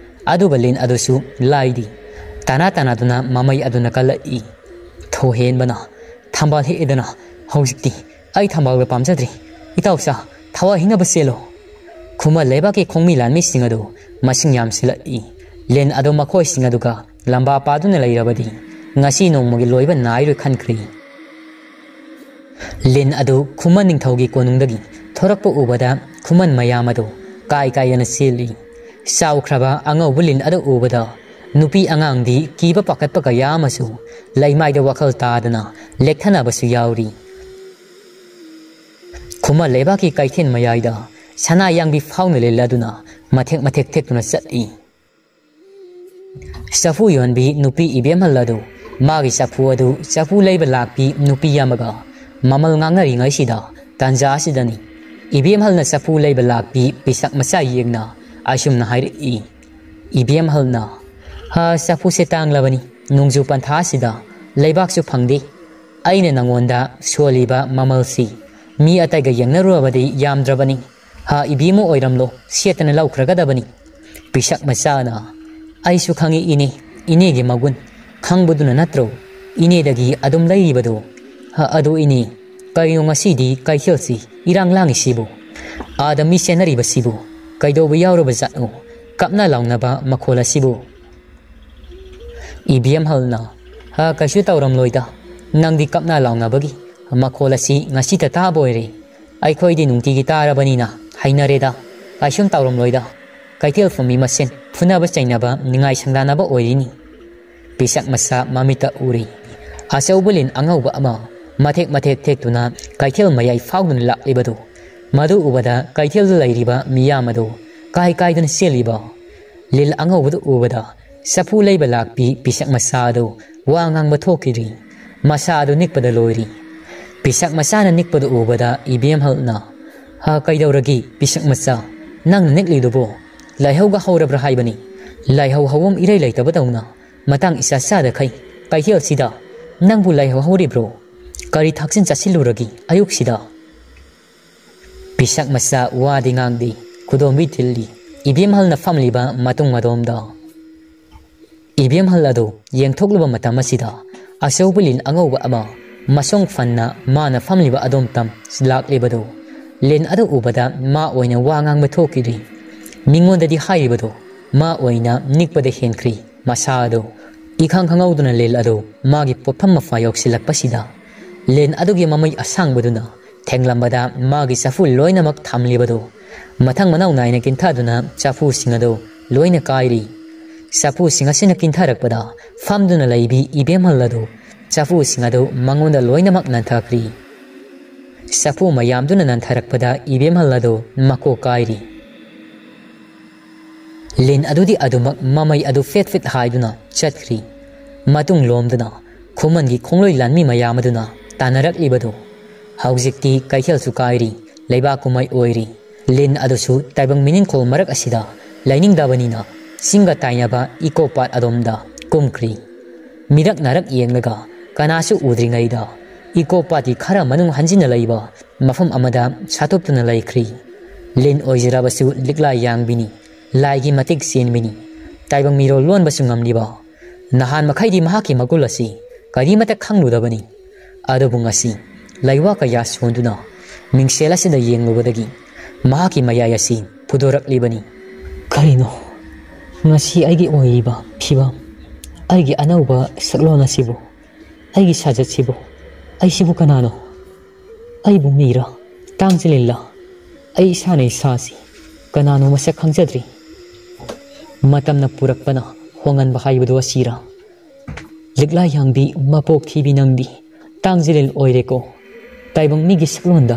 ꯑꯗꯨꯒ ꯂꯤꯟ ꯑꯗꯨꯁꯨ ꯂꯥꯏꯗꯤ ꯇꯅꯥ ꯇꯅꯥꯗꯨꯅ ꯃꯃꯩ ꯑꯗꯨꯅ ꯀꯜꯂꯛꯏ꯫ ꯊꯣꯏꯍꯦꯟꯕꯅ ꯊꯝꯕꯥꯜ ꯍꯦꯛꯑꯦꯗꯅ, ꯍꯧꯖꯤꯛꯇꯤ ꯑꯩ ꯊꯝꯕꯥꯜꯒ ꯄꯥꯝꯖꯗ꯭ꯔꯦ꯫ ꯏꯇꯥꯎꯁꯥ, ꯊꯋꯥꯏ ꯍꯤꯡꯅꯕ ꯆꯦꯜꯂꯣ꯫ ꯈꯨꯃꯟ ꯂꯩꯕꯥꯛꯀꯤ ꯈꯣꯡꯃꯤ ꯂꯥꯟꯃꯤꯁꯤꯡ ꯑꯗꯨ ꯃꯁꯤꯡ ꯌꯥꯝꯁꯤꯜꯂꯛꯏ꯫ ꯂꯤꯟ ꯑꯗꯨ ꯃꯈꯣꯏꯁꯤꯡ ꯑꯗꯨꯒ ꯂꯝꯕꯥ ꯄꯥꯗꯨꯅ ꯂꯩꯔꯕꯗꯤ ꯉꯁꯤ ꯅꯣꯡꯃꯒꯤ ꯂꯣꯏꯕ ꯅꯥꯏꯔꯣꯏ ꯈꯟꯈ꯭ꯔꯤ꯫ ꯂꯤꯟ ꯑꯗꯨ ꯈꯨꯃꯟ ꯅꯤꯡꯊꯧꯒꯤ ꯀꯣꯅꯨꯡꯗꯒꯤ ꯊꯣꯔꯛꯄ ꯎꯕꯗ ꯈꯨꯃꯟ ꯃꯌꯥꯝ ꯑꯗꯨ ꯀꯥꯏ ꯀꯥꯏꯗꯅ ꯆꯦꯜꯂꯤ꯫ ꯆꯥꯎꯈ꯭ꯔꯕ ꯑꯉꯧꯕ ꯂꯤꯟ ꯑꯗꯨ ꯎꯕꯗ ꯅꯨꯄꯤ ꯑꯉꯥꯡꯗꯤ ꯀꯤꯕ ꯄꯥꯈꯠꯄ ꯀꯌꯥ ꯑꯃꯁꯨ ꯂꯩꯃꯥꯏꯗ ꯋꯥꯈꯜ ꯇꯥꯗꯅ ꯂꯦꯛꯊꯅꯕꯁꯨ ꯌꯥꯎꯔꯤ꯫ ꯈꯨꯃꯟ ꯂꯩꯕꯥꯛꯀꯤ ꯀꯩꯊꯦꯜ ꯃꯌꯥꯏꯗ ꯁꯅꯥ ꯌꯥꯡꯕꯤ ꯐꯥꯎꯅ ꯂꯤꯜ ꯑꯗꯨꯅ ꯃꯊꯦꯛ ꯃꯊꯦꯛ ꯊꯦꯛꯇꯨꯅ ꯆꯠꯂꯤ꯫ ꯆꯐꯨ ꯌꯣꯟꯕꯤ ꯅꯨꯄꯤ ꯏꯕꯦꯝꯍꯜ ꯑꯗꯨ ꯃꯥꯒꯤ ꯆꯐꯨ ꯑꯗꯨ ꯆꯐꯨ ꯂꯩꯕ ꯂꯥꯛꯄꯤ ꯅꯨꯄꯤ ꯑꯃꯒ ꯃꯃꯜ ꯉꯥꯡꯅꯔꯤꯉꯩꯁꯤꯗ ꯇꯥꯟꯖꯥ ꯑꯁꯤꯗꯅꯤ ꯏꯕꯦꯝꯍꯜꯅ ꯆꯐꯨ ꯂꯩꯕ ꯂꯥꯛꯄꯤ ꯄꯤꯁꯛ ꯃꯆꯥ ꯌꯦꯡꯅ ꯑꯁꯨꯝꯅ ꯍꯥꯏꯔꯛꯏ꯫ ꯏꯕꯦꯝꯍꯜꯅ, "ꯍꯥ, ꯆꯐꯨꯁꯦ ꯇꯥꯡꯂꯕꯅꯤ꯫ ꯅꯣꯡꯖꯨ ꯄꯟꯊꯥ ꯑꯁꯤꯗ ꯂꯩꯕꯥꯛꯁꯨ ꯐꯪꯗꯦ꯫ ꯑꯩꯅ ꯅꯉꯣꯟꯗ ꯁꯣꯜꯂꯤꯕ ꯃꯃꯜꯁꯤ ꯃꯤ ꯑꯇꯩꯒ ꯌꯦꯡꯅꯔꯨꯔꯕꯗꯤ ꯌꯥꯝꯗ꯭ꯔꯕꯅꯤ꯫ ꯍꯥ, ꯏꯕꯦꯝꯃ ꯑꯣꯏꯔꯝꯂꯣ, ꯁꯦꯠꯇꯅ ꯂꯧꯈ꯭ꯔꯒꯗꯕꯅꯤ꯫" ꯄꯤꯁꯛ ꯃꯆꯥꯅ, "ꯑꯩꯁꯨ ꯈꯪꯏ ꯏꯅꯦ, ꯏꯅꯦꯒꯤ ꯃꯒꯨꯟ ꯈꯪꯕꯗꯨꯅ ꯅꯠꯇ꯭ꯔꯣ ꯏꯅꯦꯗꯒꯤ ꯑꯗꯨꯝ ꯂꯩꯔꯤꯕꯗꯣ? ꯍꯥ, ꯑꯗꯨ ꯏꯅꯦ, "ꯀꯩꯅꯣ ꯉꯁꯤꯗꯤ ꯀꯩꯊꯦꯜꯁꯤ ꯏꯔꯥꯡ ꯂꯥꯡꯉꯤꯁꯤꯕꯨ? ꯑꯥꯗ ꯃꯤ ꯆꯦꯟꯅꯔꯤꯕꯁꯤꯕꯨ ꯀꯩꯗꯧꯕ ꯌꯥꯎꯔꯕ ꯖꯥꯠꯅꯣ? ꯀꯞꯅ ꯂꯥꯎꯅꯕ ꯃꯈꯣꯜ ꯑꯁꯤꯕꯨ?" ꯏꯕꯦꯝꯍꯜꯅ, "ꯍ, ꯀꯩꯁꯨ ꯇꯧꯔꯝꯂꯣꯏꯗ꯫ ꯅꯪꯗꯤ ꯀꯞꯅ ꯂꯥꯎꯅꯕꯒꯤ ꯃꯈꯣꯜ ꯑꯁꯤ ꯉꯁꯤꯇ ꯇꯥꯕ ꯑꯣꯏꯔꯦ꯫ ꯑꯩꯈꯣꯏꯗꯤ ꯅꯨꯡꯇꯤꯒꯤ ꯇꯥꯔꯕꯅꯤꯅ ꯍꯩꯅꯔꯦꯗ꯫ ꯀꯩꯁꯨꯝ ꯇꯧꯔꯝꯂꯣꯏꯗ꯫ ꯀꯩꯊꯦꯜ ꯐꯝꯃꯤ ꯃꯁꯦꯟ ꯐꯨꯅꯕ ꯆꯩꯅꯕ, ꯅꯤꯡꯉꯥꯏ ꯁꯪꯗꯥꯅꯕ ꯑꯣꯏꯔꯤꯅꯤ꯫" ꯄꯤꯁꯛ ꯃꯆꯥ ꯃꯃꯤꯠꯇ ꯎꯔꯤ꯫ ꯑꯆꯧꯕ ꯂꯤꯟ ꯑꯉꯧꯕ ꯑꯃ ꯃꯊꯦꯛ ꯃꯊꯦꯛ ꯊꯦꯛꯇꯨꯅ ꯀꯩꯊꯦꯜ ꯃꯌꯥꯏ ꯐꯥꯎꯗꯨꯅ ꯂꯥꯛꯂꯤꯕꯗꯨ, ꯃꯗꯨ ꯎꯕꯗ ꯀꯩꯊꯦꯜꯗ ꯂꯩꯔꯤꯕ ꯃꯤꯌꯥꯝ ꯑꯗꯨ ꯀꯥꯏ ꯀꯥꯏꯗꯨꯅ ꯆꯦꯜꯂꯤꯕ꯫ ꯂꯤꯟ ꯑꯉꯧꯕꯗꯨ ꯎꯕꯗ ꯆꯐꯨ ꯂꯩꯕ ꯂꯥꯛꯄꯤ ꯄꯤꯁꯛ ꯃꯆꯥ ꯑꯗꯨ ꯋꯥ ꯉꯥꯡꯕ ꯊꯣꯛꯈꯤꯗ꯭ꯔꯤ꯫ ꯃꯁꯥ ꯑꯗꯨ ꯅꯤꯛꯄꯗ ꯂꯣꯏꯔꯤ꯫ ꯄꯤꯁꯛ ꯃꯆꯥꯅ ꯅꯤꯛꯄꯗꯨ ꯎꯕꯗ ꯏꯕꯦꯝꯍꯜꯅ, "ꯍ, ꯀꯩꯗꯧꯔꯒꯦ ꯄꯤꯁꯛ ꯃꯆꯥ? ꯅꯪꯅ ꯅꯤꯛꯂꯤꯗꯨꯕꯨ ꯂꯥꯏꯍꯧꯒ ꯍꯧꯔꯕ꯭ꯔꯥ ꯍꯥꯏꯕꯅꯤ꯫ ꯂꯥꯏꯍꯧ ꯍꯧꯐꯝ ꯏꯔꯩ ꯂꯩꯇꯕꯗꯧꯅ ꯃꯇꯥꯡ ꯏꯆꯥ ꯆꯥꯗꯈꯩ ꯀꯩꯊꯦꯜꯁꯤꯗ ꯅꯪꯕꯨ ꯂꯥꯏꯍꯧ ꯍꯧꯔꯤꯕ꯭ꯔꯣ? ꯀꯔꯤ ꯊꯥꯛꯆꯤꯟ ꯆꯥꯁꯤꯜꯂꯨꯔꯒꯦ ꯑꯌꯨꯛꯁꯤꯗ?" ꯄꯤꯁꯛ ꯃꯆꯥ ꯋꯥꯗꯤ ꯉꯥꯡꯗꯦ, ꯈꯨꯗꯣꯝꯕꯤ ꯊꯤꯜꯂꯤ꯫ ꯏꯕꯦꯝꯍꯜꯅ ꯐꯝꯂꯤꯕ ꯃꯇꯨꯡ ꯃꯗꯣꯝꯗ꯫ ꯏꯕꯦꯝꯍꯜ ꯑꯗꯨ ꯌꯦꯡꯊꯣꯛꯂꯨꯕ ꯃꯇꯝ ꯑꯁꯤꯗ ꯑꯆꯧꯕ ꯂꯤꯟ ꯑꯉꯧꯕ ꯑꯃ ꯃꯁꯣꯡ ꯐꯟꯅ ꯃꯥꯅ ꯐꯝꯂꯤꯕ ꯑꯗꯣꯝꯇꯝ ꯂꯥꯛꯂꯤꯕꯗꯨ, ꯂꯤꯟ ꯑꯗꯨ ꯎꯕꯗ ꯃꯥ ꯑꯣꯏꯅ ꯋꯥ ꯉꯥꯡꯕ ꯊꯣꯛꯈꯤꯗ꯭ꯔꯤ꯫ ꯃꯤꯉꯣꯟꯗꯗꯤ ꯍꯥꯏꯔꯤꯕꯗꯨ ꯃꯥ ꯑꯣꯏꯅ ꯅꯤꯛꯄꯗ ꯍꯦꯟꯈ꯭ꯔꯤ꯫ ꯃꯁꯥ ꯑꯗꯨ ꯏꯈꯪ ꯈꯪꯍꯧꯗꯅ ꯂꯤꯟ ꯑꯗꯨ ꯃꯥꯒꯤ ꯄꯣꯠꯐꯝ ꯃꯄꯥ ꯌꯧꯁꯤꯜꯂꯛꯄꯁꯤꯗ, ꯂꯤꯟ ꯑꯗꯨꯒꯤ ꯃꯃꯩ ꯑꯁꯥꯡꯕꯗꯨꯅ ꯊꯦꯡꯂꯝꯕꯗ ꯃꯥꯒꯤ ꯆꯐꯨ ꯂꯣꯏꯅꯃꯛ ꯊꯝꯂꯤꯕꯗꯨ ꯃꯊꯪ ꯃꯅꯥꯎ ꯅꯥꯏꯅ ꯀꯤꯟꯊꯗꯨꯅ ꯆꯐꯨꯁꯤꯡ ꯑꯗꯨ ꯂꯣꯏꯅ ꯀꯥꯏꯔꯤ꯫ ꯆꯐꯨꯁꯤꯡ ꯑꯁꯤꯅ ꯀꯤꯟꯊꯔꯛꯄꯗ ꯐꯝꯗꯨꯅ ꯂꯩꯕꯤ ꯏꯕꯦꯝꯍꯜ ꯑꯗꯨ ꯆꯐꯨꯁꯤꯡ ꯑꯗꯨ ꯃꯉꯣꯟꯗ ꯂꯣꯏꯅꯃꯛ ꯅꯟꯊꯈ꯭ꯔꯤ꯫ ꯆꯐꯨ ꯃꯌꯥꯝꯗꯨꯅ ꯅꯟꯊꯔꯛꯄꯗ ꯏꯕꯦꯝꯍꯜ ꯑꯗꯨ ꯃꯀꯣꯛ ꯀꯥꯏꯔꯤ꯫ ꯂꯤꯟ ꯑꯗꯨꯗꯤ ꯑꯗꯨꯃꯛ ꯃꯃꯩ ꯑꯗꯨ ꯐꯦꯠ ꯐꯦꯠ ꯍꯥꯏꯗꯨꯅ ꯆꯠꯈ꯭ꯔꯤ꯫ ꯃꯇꯨꯡ ꯂꯣꯝꯗꯨꯅ ꯈꯨꯃꯟꯒꯤ ꯈꯣꯡꯂꯣꯏ ꯂꯥꯟꯃꯤ ꯃꯌꯥꯝ ꯑꯗꯨꯅ ꯇꯥꯟꯅꯔꯛꯂꯤꯕꯗꯨ ꯍꯧꯖꯤꯛꯇꯤ ꯀꯩꯊꯦꯜꯁꯨ ꯀꯥꯏꯔꯤ, ꯂꯩꯕꯥꯛ ꯀꯨꯝꯍꯩ ꯑꯣꯏꯔꯤ꯫ ꯂꯤꯟ ꯑꯗꯨꯁꯨ ꯇꯥꯏꯕꯪ ꯃꯤꯅꯤꯡꯈꯣꯜ ꯃꯔꯛ ꯑꯁꯤꯗ ꯂꯩꯅꯤꯡꯗꯕꯅꯤꯅ ꯆꯤꯡꯒ ꯇꯥꯏꯅꯕ ꯏꯀꯣ ꯄꯥꯠ ꯑꯗꯣꯝꯗ ꯀꯨꯝꯈ꯭ꯔꯤ꯫ ꯃꯤꯔꯛ ꯅꯥꯔꯛ ꯌꯦꯡꯂꯒ ꯀꯅꯥꯁꯨ ꯎꯗ꯭ꯔꯤꯉꯩꯗ ꯏꯀꯣ ꯄꯥꯠꯀꯤ ꯈꯔ ꯃꯅꯨꯡ ꯍꯟꯖꯤꯟꯅ ꯂꯩꯕ ꯃꯐꯝ ꯑꯃꯗ ꯁꯥꯇꯣꯞꯇꯨꯅ ꯂꯩꯈ꯭ꯔꯤ꯫ ꯂꯤꯟ ꯑꯣꯏꯖꯔꯕꯁꯨ ꯂꯤꯛꯂꯥ ꯌꯥꯡꯕꯤꯅꯤ, ꯂꯥꯏꯒꯤ ꯃꯇꯤꯛ ꯆꯦꯟꯕꯤꯅꯤ, ꯇꯥꯏꯕꯪ ꯃꯤꯔꯣꯜ ꯂꯣꯟꯕꯁꯨ ꯉꯝꯂꯤꯕ꯫ ꯅꯍꯥꯟ ꯃꯈꯩꯗꯤ ꯃꯍꯥꯛꯀꯤ ꯃꯒꯨꯟ ꯑꯁꯤ ꯀꯔꯤꯃꯠꯇ ꯈꯪꯂꯨꯗꯕꯅꯤ꯫ ꯑꯗꯨꯕꯨ ꯉꯁꯤ ꯂꯩꯋꯥ ꯀꯌꯥ ꯁꯣꯟꯗꯨꯅ ꯃꯤꯡꯁꯦꯜ ꯑꯁꯤꯗ ꯌꯦꯡꯂꯨꯕꯗꯒꯤ ꯃꯍꯥꯛꯀꯤ ꯃꯌꯥꯏ ꯑꯁꯤ ꯐꯨꯗꯣꯔꯛꯂꯤꯕꯅꯤ꯫ ꯀꯔꯤꯅꯣ ꯉꯁꯤ ꯑꯩꯒꯤ ꯑꯣꯏꯔꯤꯕ ꯐꯤꯕꯝ, ꯑꯩꯒꯤ ꯑꯅꯧꯕ ꯁꯛꯂꯣꯟ ꯑꯁꯤꯕꯨ, ꯑꯩꯒꯤ ꯁꯥꯖꯠꯁꯤꯕꯨ? ꯑꯩꯁꯤꯕꯨ ꯀꯅꯥꯅꯣ? ꯑꯩꯕꯨ ꯃꯤꯔ? ꯇꯥꯡꯖꯂꯤꯜꯂ? ꯑꯩ ꯏꯁꯥꯅ ꯏꯁꯥꯁꯤ ꯀꯅꯥꯅꯣ ꯃꯁꯛ ꯈꯪꯖꯗ꯭ꯔꯤ꯫ ꯃꯇꯝꯅ ꯄꯨꯔꯛꯄꯅ ꯍꯣꯡꯍꯟꯕ ꯍꯥꯏꯕꯗꯨ ꯑꯁꯤꯔ? ꯂꯤꯛꯂꯥ ꯌꯥꯡꯕꯤ ꯃꯄꯣꯛ ꯊꯤꯕꯤ ꯅꯪꯗꯤ ꯇꯥꯡꯖꯂꯤꯜ ꯑꯣꯏꯔꯦꯀꯣ꯫ ꯇꯥꯏꯕꯪ ꯃꯤꯒꯤ ꯁꯛꯂꯣꯟꯗ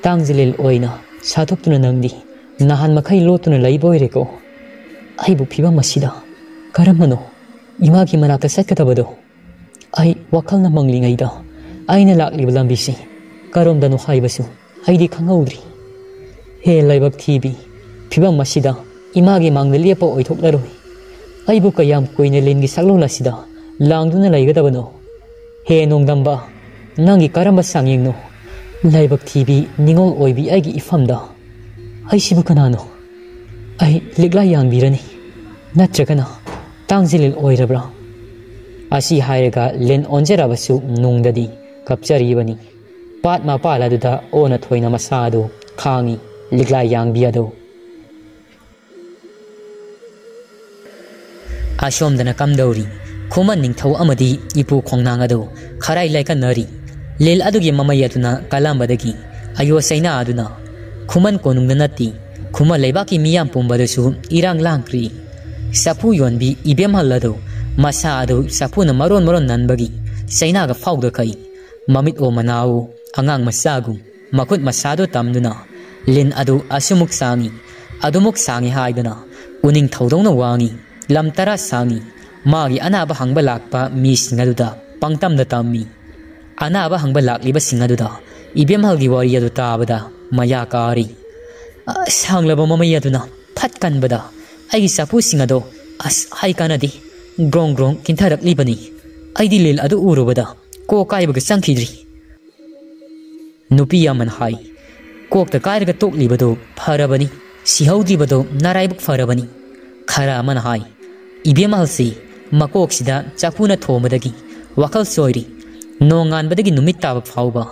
ꯇꯥꯡꯖꯂꯤꯜ ꯑꯣꯏꯅ ꯁꯥꯊꯣꯛꯇꯨꯅ ꯅꯪꯗꯤ ꯅꯍꯥꯟ ꯃꯈꯩ ꯂꯣꯠꯇꯨꯅ ꯂꯩꯕ ꯑꯣꯏꯔꯦꯀꯣ꯫ ꯑꯩꯕꯨ ꯐꯤꯕꯝ ꯑꯁꯤꯗ ꯀꯔꯝꯕꯅꯣ ꯏꯃꯥꯒꯤ ꯃꯅꯥꯛꯇ ꯆꯠꯀꯗꯕꯗꯣ? ꯑꯩ ꯋꯥꯈꯜꯅ ꯃꯪꯂꯤꯉꯩꯗ ꯑꯩꯅ ꯂꯥꯛꯂꯤꯕ ꯂꯝꯕꯤꯁꯤ ꯀꯔꯣꯝꯗꯅꯣ ꯍꯥꯏꯕꯁꯨ ꯑꯩꯗꯤ ꯈꯪꯍꯧꯗ꯭ꯔꯤ꯫ ꯍꯦ ꯂꯥꯏꯕꯛ ꯊꯤꯕꯤ, ꯐꯤꯕꯝ ꯑꯁꯤꯗ ꯏꯃꯥꯒꯤ ꯃꯥꯡꯗ ꯂꯦꯞꯄ ꯑꯣꯏꯊꯣꯛꯂꯔꯣꯏ꯫ ꯑꯩꯕꯨ ꯀꯌꯥꯝ ꯀꯨꯏꯅ ꯂꯤꯟꯒꯤ ꯁꯛꯂꯣꯟ ꯑꯁꯤꯗ ꯂꯥꯡꯗꯨꯅ ꯂꯩꯒꯗꯕꯅꯣ? ꯍꯦ ꯅꯣꯡꯗꯝꯕ, ꯅꯪꯒꯤ ꯀꯔꯝꯕ ꯆꯥꯡꯌꯦꯡꯅꯣ? ꯂꯥꯏꯕꯛ ꯊꯤꯕꯤ, ꯅꯤꯡꯉꯣꯜ ꯑꯣꯏꯕꯤ ꯑꯩꯒꯤ ꯏꯐꯝꯗ꯫ ꯑꯩꯁꯤꯕꯨ ꯀꯅꯥꯅꯣ? ꯑꯩ ꯂꯤꯛꯂꯥ ꯌꯥꯡꯕꯤꯔꯅꯤ, ꯅꯠꯇ꯭ꯔꯒꯅ ꯇꯥꯡꯖꯂꯤꯜ ꯑꯣꯏꯔꯕ꯭ꯔꯥ? ꯑꯁꯤ ꯍꯥꯏꯔꯒ ꯂꯤꯟ ꯑꯣꯟꯖꯔꯕꯁꯨ ꯅꯨꯡꯗꯗꯤ ꯀꯞꯆꯔꯤꯕꯅꯤ꯫ ꯄꯥꯠ ꯃꯄꯥꯜ ꯑꯗꯨꯗ ꯑꯣꯟꯅ ꯊꯣꯏꯅ ꯃꯁꯥ ꯑꯗꯨ ꯈꯥꯡꯏ, ꯂꯤꯛꯂꯥ ꯌꯥꯡꯕꯤ ꯑꯗꯨ꯫ ꯑꯁꯣꯝꯗꯅ ꯀꯝꯗꯧꯔꯤ? ꯈꯨꯃꯟ ꯅꯤꯡꯊꯧ ꯑꯃꯗꯤ ꯏꯄꯨ ꯈꯣꯡꯅꯥꯡ ꯑꯗꯨ ꯈꯔꯥꯏ ꯂꯥꯏꯀꯠꯅꯔꯤ꯫ ꯂꯤꯜ ꯑꯗꯨꯒꯤ ꯃꯃꯩ ꯑꯗꯨꯅ ꯀꯜꯂꯝꯕꯗꯒꯤ ꯑꯌꯣ ꯆꯩꯅꯥ ꯑꯗꯨꯅ ꯈꯨꯃꯟ ꯀꯣꯅꯨꯡꯗ ꯅꯠꯇꯦ, ꯈꯨꯃꯟ ꯂꯩꯕꯥꯛꯀꯤ ꯃꯤꯌꯥꯝ ꯄꯨꯝꯕꯗꯁꯨ ꯏꯔꯥꯡ ꯂꯥꯡꯈ꯭ꯔꯤ꯫ ꯆꯐꯨ ꯌꯣꯟꯕꯤ ꯏꯕꯦꯝꯍꯜ ꯑꯗꯨ ꯃꯁꯥ ꯑꯗꯨ ꯆꯐꯨꯅ ꯃꯔꯣꯟ ꯃꯔꯣꯟ ꯅꯟꯕꯒꯤ ꯆꯩꯅꯥꯒ ꯐꯥꯎꯗꯈꯩ ꯃꯃꯤꯠ ꯑꯣ ꯃꯅꯥ ꯑꯣ ꯑꯉꯥꯡ ꯃꯆꯥꯒꯨꯝ ꯃꯈꯨꯠ ꯃꯁꯥꯗꯨ ꯇꯝꯗꯨꯅ ꯂꯤꯟ ꯑꯗꯨ ꯑꯁꯨꯃꯨꯛ ꯁꯥꯡꯏ, ꯑꯗꯨꯃꯨꯛ ꯁꯥꯡꯏ ꯍꯥꯏꯗꯨꯅ ꯎꯅꯤꯡ ꯊꯧꯗꯧꯅ ꯋꯥꯡꯏ꯫ ꯂꯝ ꯇꯔꯥ ꯁꯥꯡꯏ꯫ ꯃꯥꯒꯤ ꯑꯅꯥꯕ ꯍꯪꯕ ꯂꯥꯛꯄ ꯃꯤꯁꯤꯡ ꯑꯗꯨꯗ ꯄꯪꯇꯝꯗ ꯇꯝꯃꯤ꯫ ꯑꯅꯥꯕ ꯍꯪꯕ ꯂꯥꯛꯂꯤꯕꯁꯤꯡ ꯑꯗꯨꯗ ꯏꯕꯦꯝꯍꯜꯒꯤ ꯋꯥꯔꯤ ꯑꯗꯨ ꯇꯥꯕꯗ ꯃꯌꯥ ꯀꯥꯔꯤ꯫ ꯑ, ꯁꯥꯡꯂꯕ ꯃꯃꯩ ꯑꯗꯨꯅ ꯐꯠ ꯀꯟꯕꯗ ꯑꯩꯒꯤ ꯆꯐꯨꯁꯤꯡ ꯑꯗꯣ ꯑꯁ ꯍꯥꯏ ꯀꯥꯟꯅꯗꯦ, ꯒ꯭ꯔꯣꯡ ꯒ꯭ꯔꯣꯡ ꯀꯤꯟꯊꯔꯛꯂꯤꯕꯅꯤ꯫ ꯑꯩꯗꯤ ꯂꯤꯜ ꯑꯗꯨ ꯎꯔꯨꯕꯗ ꯀꯣꯛ ꯀꯥꯏꯕꯒ ꯆꯪꯈꯤꯗ꯭ꯔꯤ꯫ ꯅꯨꯄꯤ ꯑꯃꯅ ꯍꯥꯏ, "ꯀꯣꯛꯇ ꯀꯥꯏꯔꯒ ꯇꯣꯛꯂꯤꯕꯗꯨ ꯐꯔꯕꯅꯤ, ꯁꯤꯍꯧꯗ꯭ꯔꯤꯕꯗꯨ ꯅꯔꯥꯏꯕꯛ ꯐꯔꯕꯅꯤ"꯫ ꯈꯔ ꯑꯃꯅ ꯍꯥꯏ, "ꯏꯕꯦꯝꯃꯍꯜꯁꯤ ꯃꯀꯣꯛꯁꯤꯗ ꯆꯐꯨꯅ ꯊꯣꯝꯕꯗꯒꯤ ꯋꯥꯈꯜ ꯆꯣꯏꯔꯤ꯫ ꯅꯣꯡꯉꯥꯟꯕꯗꯒꯤ ꯅꯨꯃꯤꯠ ꯇꯥꯕ ꯐꯥꯎꯕ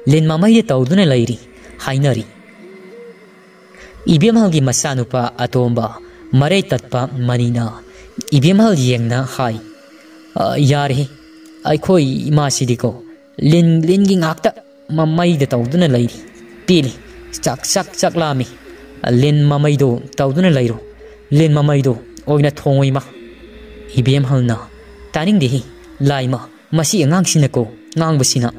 ꯂꯤꯟ ꯃꯃꯩꯗ ꯇꯧꯗꯨꯅ ꯂꯩꯔꯤ ꯍꯥꯏꯅꯔꯤ꯫ ꯏꯕꯦꯝꯍꯜꯒꯤ ꯃꯆꯥꯅꯨꯄꯥ ꯑꯇꯣꯝꯕ ꯃꯔꯩ ꯇꯠꯄ ꯃꯅꯤꯅ ꯏꯕꯦꯝꯍꯜ ꯌꯦꯡꯅ ꯍꯥꯏ, "ꯑ, ꯌꯥꯔꯦ, ꯑꯩꯈꯣꯏ ꯏꯃꯥꯁꯤꯗꯤꯀꯣ ꯂꯤꯟ, ꯂꯤꯟꯒꯤ ꯉꯥꯛꯇ ꯃꯃꯩꯗ ꯇꯧꯗꯨꯅ ꯂꯩꯔꯤ꯫ ꯄꯦꯜꯂꯤ, ꯆꯥꯛ, ꯆꯥꯛ, ꯆꯥꯛ ꯂꯥꯝꯃꯤ꯫ ꯂꯤꯟ ꯃꯃꯩꯗꯣ ꯇꯧꯗꯨꯅ ꯂꯩꯔꯣ, ꯂꯤꯟ ꯃꯃꯩꯗꯣ ꯑꯣꯏꯅ ꯊꯣꯡꯉꯣ ꯏꯃꯥ꯫" ꯏꯕꯦꯝꯍꯜꯅ, "ꯇꯥꯅꯤꯡꯗꯦꯍꯦ, ꯂꯥꯏꯃ, ꯃꯁꯤ ꯑꯉꯥꯡꯁꯤꯅꯀꯣ ꯉꯥꯡꯕꯁꯤꯅ